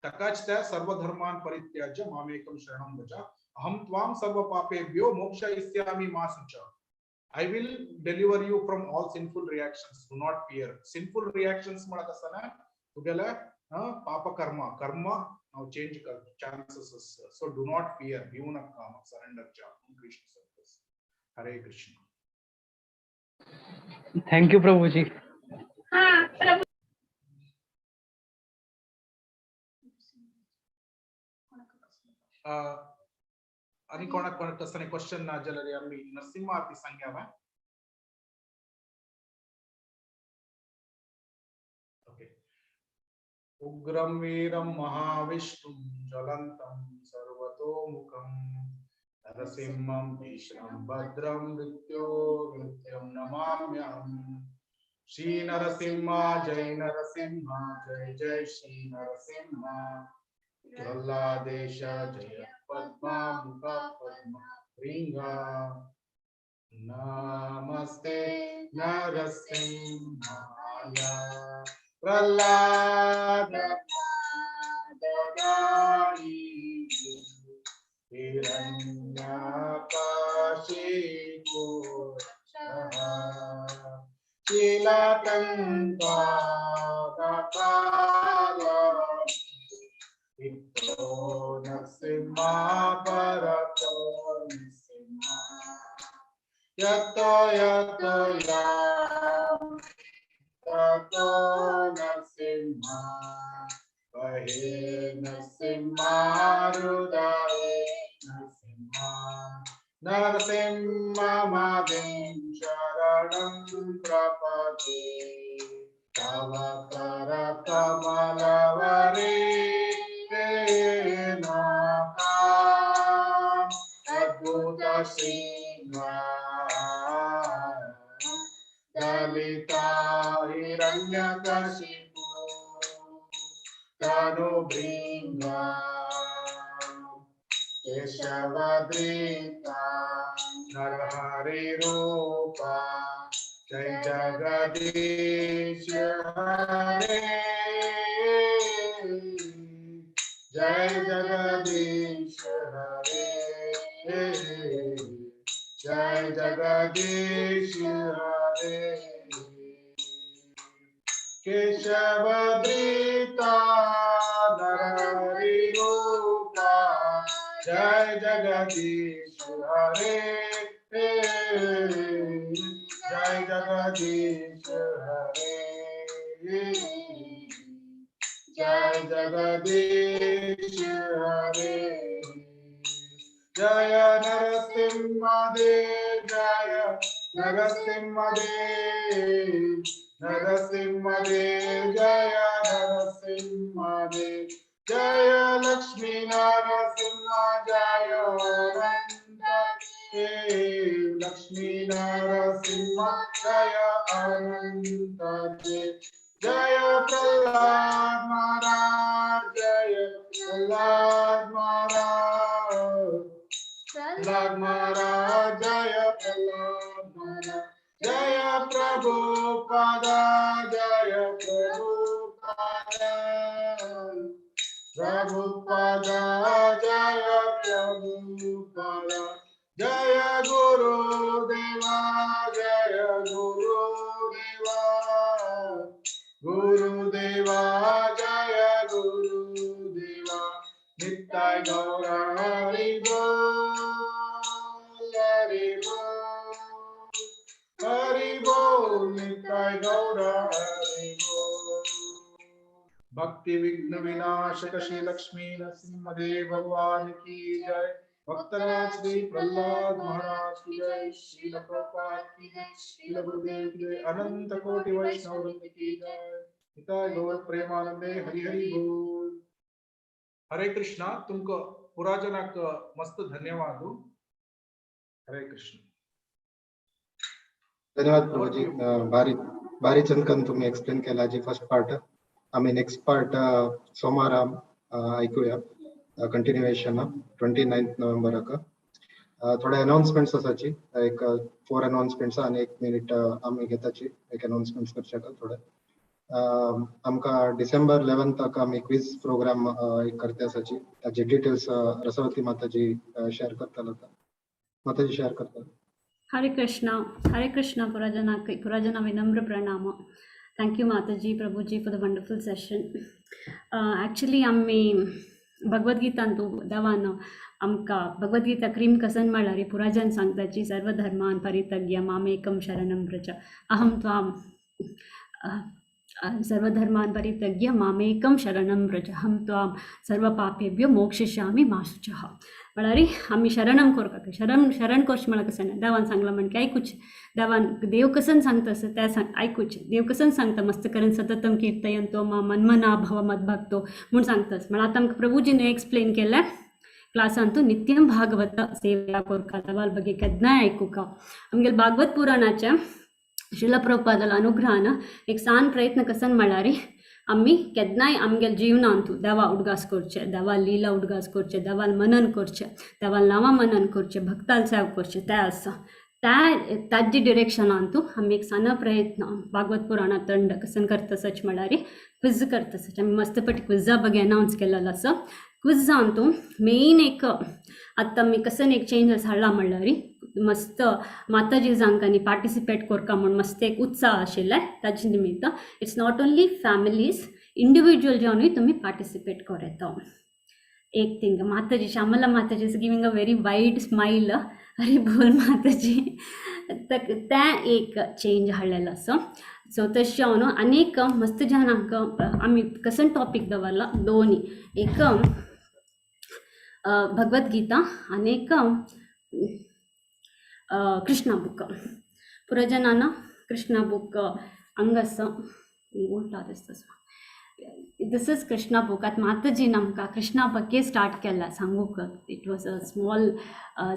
Takach ta sarva dharman parityajya mamekam sharanam vraja aham tvam sarva papebhyo mokshayishyami ma sucha. I will deliver you from all sinful reactions. Do not fear. Sinful reactions म्हणत असताना तुगेले पाप कर्म कर्म now change chances. So do not fear. भिवू नका, surrender च्या Krishna service. Hare Krishna. Thank you Prabhuji. हा प्रभू. आणि कोणाक कोणाक कसं क्वेश्चन ना जाल्यार आमी नरसिंह आरती सांग्या. ओके. उग्रं वीरं महाविष्णुं ज्वलन्तं सर्वतोमुखं नरसिंहं भीष्मं भद्रं मृत्योर्मृत्युं नमाम्यहम्. श्री नरसिंह जय नरसिंह जय जय श्री नरसिंह. प्रह्लादेश जय पद्मा मुख पद्म रिंग. नमस्ते नरसिंहाय प्रह्लाद हिरण्यकशिपु शिलाटङ्कादकाल इतो नरसिंहा परतो नरसिंहा यतो यतो यामि ततो नरसिंहा बहे नरसिंहा हृदये नरसिंहा नरसिंह मादिं शरणं प्रपदे तव करकमलवरे अद्भुत श्रीमा ललिता हिरण्यकशिपु तनुभृङ्गा केशवधृता नरहरिरूपा जय जगदीश हरे जय जगदीश हरे जय जगदीश हरे. केशवधृता नरहरिरूपा जय जगदीश हरे जय जगदीश हरे जय जगदीश हरे. जय नरसिंह देव जय नरसिंह देव नरसिंह देव जय नरसिंह देव जय लक्ष्मी नरसिंह जय अनंत देव लक्ष्मी नरसिंह जय अनंत देव जय प्रहलाद महाराज जय प्रहलाद महाराज प्रहलाद महाराज जय प्रहलाद महाराज जय प्रभुपाद जय प्रभुपाद प्रभुपाद जय प्रभुपाद जय गुरुदेवा जय गुरुदेवा गुरुदेवा जय गुरुदेवा. निताई गौर हरि बोल हरि बोल हरि बोल निताई गौर हरि बोल. भक्ति विघ्न विनाशक श्री लक्ष्मी नरसिंहदेव भगवान की जय. भक्तराज श्री प्रहलाद महाराज की जय. श्रील प्रभुपाद की जय. श्रील गुरुदेव की जय. अनंत कोटि वैष्णव वृंद की जय. निताई गौर प्रेमानंदे हरि हरि बोल. हरे कृष्णा. तुमको पुराजनाक मस्त धन्यवाद. हरे कृष्ण. धन्यवाद प्रभुजी. भारी भारी चंदकन तुम्ही एक्सप्लेन केला जी फर्स्ट पार्ट. आम्ही नेक्स्ट पार्ट सोमारा ऐकूया कंटिन्युएशन 29 नोव्हेंबराक. थोडे अनाउन्समेंट्स आसाची, एक 4 अनाउन्समेंट्स आणि 1 मिनिट आमी घेताची एक अनाउन्समेंट्स करच्याक थोडे. आमकां डिसेंबर 11 आमी क्विज प्रोग्राम एक करते आसाची, ताचे डिटेल्स रसवती माताजी शेअर करतालो. माताजी शेअर करतालो. हरे कृष्णा, हरे कृष्णा पुराजना पुराजना विनम्र प्रणाम. Thank you Mataji Prabhuji for the wonderful session. Actually आमी भगवद्गीतांतु दवान आमकां भगवद्गीता क्रीम कसन म्हळ्यार पुराजन सांगताची सर्वधर्मान परित्यज्य मामेकं शरणं व्रज अहं त्वां सर्वधर्मान परित्यज्य मामेकं शरणं व्रज अहं त्वां सर्वपापेभ्यो मोक्षयिष्यामि मा शुचः. म्हळ्यार आमी शरणं करपाक शरण शरण कोर्च म्हळ्यार कशें देवान सांगलां म्हणके आयकुचें. देवान देव कसन सांगता आसा तें सांग आयकुचें. देव कसन सांगता मस्त करून सततम कीर्तयंतो मा मन्मना भव मद्भक्तो म्हूण सांगतास. म्हळ्यार आतां आमकां प्रभुजीन एक्सप्लेन केलें क्लासांतू नित्यं भागवत सेवा कोरका तवाल बगे केन्नाय आयकुका. आमगेले भागवत पुराणाचें श्रील प्रभुपादाला अनुग्रहान एक सान प्रयत्न कसन म्हळ्यार आमी केन्नाय आमगेले जिवनांतू देवा उडगास करचे, देवा लिला उडगास करचे, देवाल मनन करचे, देवाल नांवां मनन करचे, भक्ताल सेव करचे, तें आसा त्या ताजे डिरेक्शनांतू आमी एक सान प्रयत्न भागवत पुराणा तंड कसन करता सच म्हळ्यार क्विज करता सच. आमी मस्त पटी क्विजा ಬಗ್ಗೆ अनाउन्स केलेलो आसा. क्विजांतू मेन एक आतां आमी कसन एक चेंजस हाडला म्हणल्यार मस्त माताजी जांकांनी पार्टिसिपेट करका म्हूण मस्त एक उत्साह आशिल्ले ताजे निमित्त it's not only families, individual जावनूय तुमी पार्टिसिपेट करूं येता. एक thing Mataji Shyamala Mataji is giving a very wide smile, Hari बोल माताजी. तें एक चेंज हाडलेलो आसा. सो तशें जावन आनीक मस्त जाणांक आमी कसन टॉपीक दवरला दोनी, एक भगवद्गीता आनी एक कृष्णा बुक. पुरा जनान कृष्णा बुक हंगासा उल्टा दिसता. This is Krishna book. आतां माताजीन आमकां कृष्णा ಬಗ್ಗೆ स्टार्ट केला सांगूक. It was a small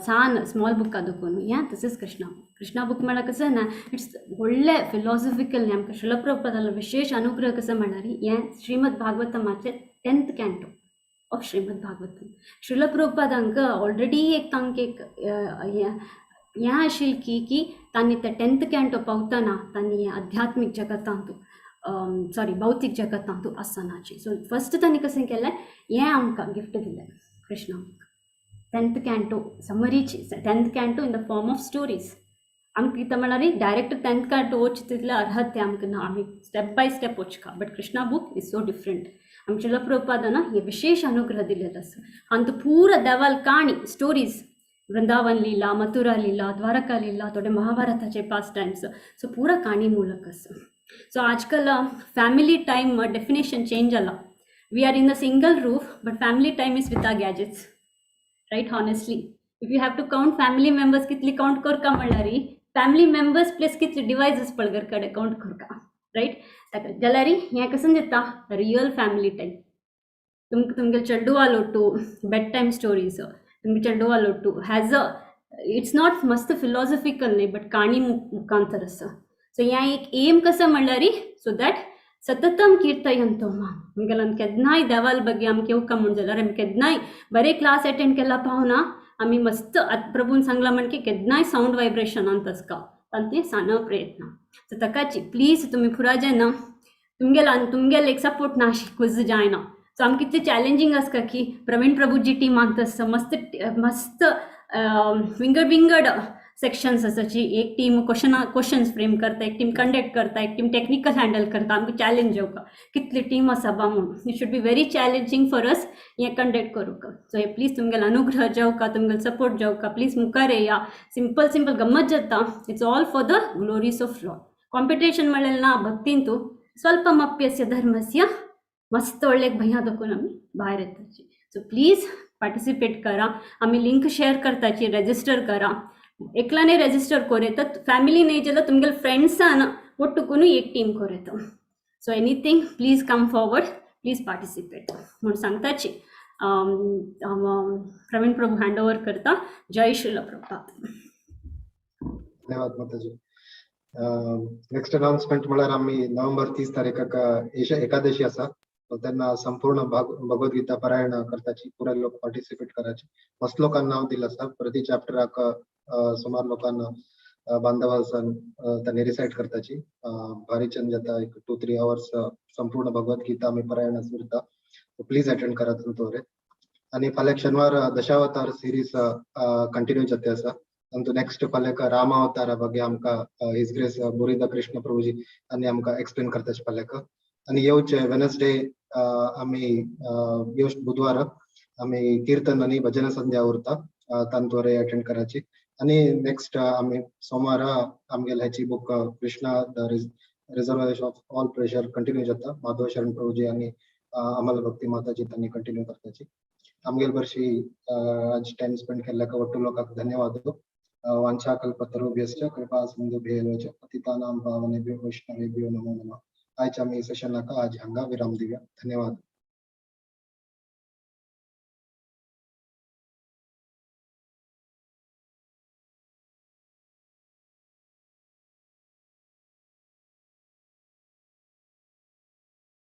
सान स्मॉल बुक देखून हें this is Krishna book. Krishna book म्हळ्यार कसं ना it's व्हडलें फिलॉसॉफिकल आमकां श्रील प्रभुपादालो विशेष अनुग्रह कसं म्हणल्यार हें Shrimad भागवतमाचें 10th canto of Shrimad Bhagavatam. Srila प्रभुपादांक already एक तांकां एक हें आशिल्लें की की तांणी ते 10th canto पावतना तांणी हें आध्यात्मीक जगतांतू सॉरी भौतीक जगतांतू आसनाची. सो फस्ट तांणी कशें केलें हें आमकां गिफ्ट दिलें Krishna 10th canto समरीची, 10th canto in the form of stories. आमकां कितें म्हळ्यार डायरेक्ट 10th canto वच तितले अर्हते आमकां ना, आमी स्टेप बाय स्टेप वचका. But Krishna book is so different. आमच्या श्रील प्रभुपादान हे विशेष अनुग्रह दिलेलो आसा. आनी पुरा देवाल काणी स्टोरीज, वृंदावन लीला, मथुरा लीला, द्वारका लीला, थोडे महाभारताचे पास टायम्स, सो पुरा काणी मूलक आसा. सो आजकाल फॅमिली टायम डेफिनेशन चेंज जाला. We are in a single roof but family time is with our gadgets, right? Honestly if you have to count family members कितली count करका म्हणल्यार family members plus कितले devices पळगर कडेन count करका, right? ताका जाल्यार हें कशें दिता रियल फॅमिली टायम. तुमकां तुमगेले चेडुवालोटू बेड टायम स्टोरीज, तुमगे चेडुवालोटू हॅज अ it's not मस्त फिलॉसॉफिकल न्ही बट काणी मुखांतर आसा. सो हें एक एम कसं म्हणल्यार सो that सततम कीर्तयंतो मां आमगेल्यान केन्नाय देवाल ಬಗ್ಗೆ आमकां येवका म्हूण जाल्यार आमी केन्नाय बरें क्लास अटेंड केला पावना आमी मस्त प्रभून सांगला म्हण की केन्नाय सावंड वायब्रेशनांत आसका तांचे सान प्रयत्न. सो ताकाची प्लीज तुमी पुरा जेन्ना तुमगेलो आनी तुमगेलो एक सपोर्ट ना क्विज जायना. सो आमकां कितलें चॅलेंजींग आसता की प्रवीण प्रभूजी टिमांत आसता मस्त मस्त विंगड विंगड सेक्शन्स आसाची. एक टीम क्वेश्चन्स फ्रेम करता, एक टीम कंडक्ट करता, एक टीम टेक्निकल हँडल करता. आमकां चॅलेंज येवका कितली टीम आसा बा म्हूण. It should be very challenging for us हें कंडक्ट करूंक. सो हे प्लीज तुमगेलो अनुग्रह जावका, तुमगेलो सपोर्ट जावका, प्लीज मुखार येया. सिंपल सिंपल गम्मत जाता. It's all for the glories of Lord. Competition म्हणलें ना भक्तींतू स्वल्पमप्यस्य धर्मस्य मस्त व्हडलें एक भंया दाखोवन आमी भायर येताची. सो प्लीज पार्टिसिपेट करा. आमी लिंक शेअर करताची, रेजिस्टर करा. एकल्याने रेजिस्टर करूं येता, फॅमिली न्हय जाल्यार तुमगेले फ्रेंड्सान ಒಟ್ಟುಕೂನು एक टीम करूं येता. So anything please come forward, please participate म्हूण सांगताची. प्रवीण प्रभू हँड ओवर करता. जय श्रील प्रभुपाद. धन्यवाद माताजी. नेक्स्ट अनाउन्समेंट म्हळ्यार आमी नोव्हेंबर 30 तारीखाक एकादशी आसा तेन्ना संपूर्ण भगवद्गीता पारायण करताची. पुरा लोक पार्टिसिपेट करायचे. मस्त लोकांना नाव दिलं आसा. प्रति चॅप्टराक सुमार लोकांना बांधवासन त्यांनी रिसाइट करताची. भारी चंद जाता. एक 2-3 आवर्स संपूर्ण भगवद्गीता आमी पारायण उरता. प्लीज अटेंड करात तोरे. आणि फाल्यां शनिवार दशावतार सिरीज कंटिन्यू जाते आसा. अंतु नेक्स्ट फाल्यां राम अवतारा ಬಗ್ಗೆ आमकां his grace बुरिदा कृष्ण प्रभुजी आनी आमकां एक्सप्लेन करताचे फाल्यां. आणि येवचे वेनसडे आमी येवचे बुधवार आमी कीर्तन आणि भजन संध्या उरता, तांतोरे अटेंड करायची. आणि नेक्स्ट आमी सोमार आमगेले ह्याची book Krishna the reservoir of all pleasure continue जाता. माधव शरण प्रभुजी आणि अमल भक्ती माताजी त्यांनी कंटिन्यू करताची. आमगेल बरशी आज टाइम स्पेंड केल्ल्याक ಒಟ್ಟು लोकांक धन्यवाद. वांछाकल्पतरुभ्यश्च कृपा सिंधुभ्येव च पतितानां पावनेभ्यो वैष्णवेभ्यो नमो नमः. आयज आमी सेशनाक आज हांगा विराम दिव्या. धन्यवाद.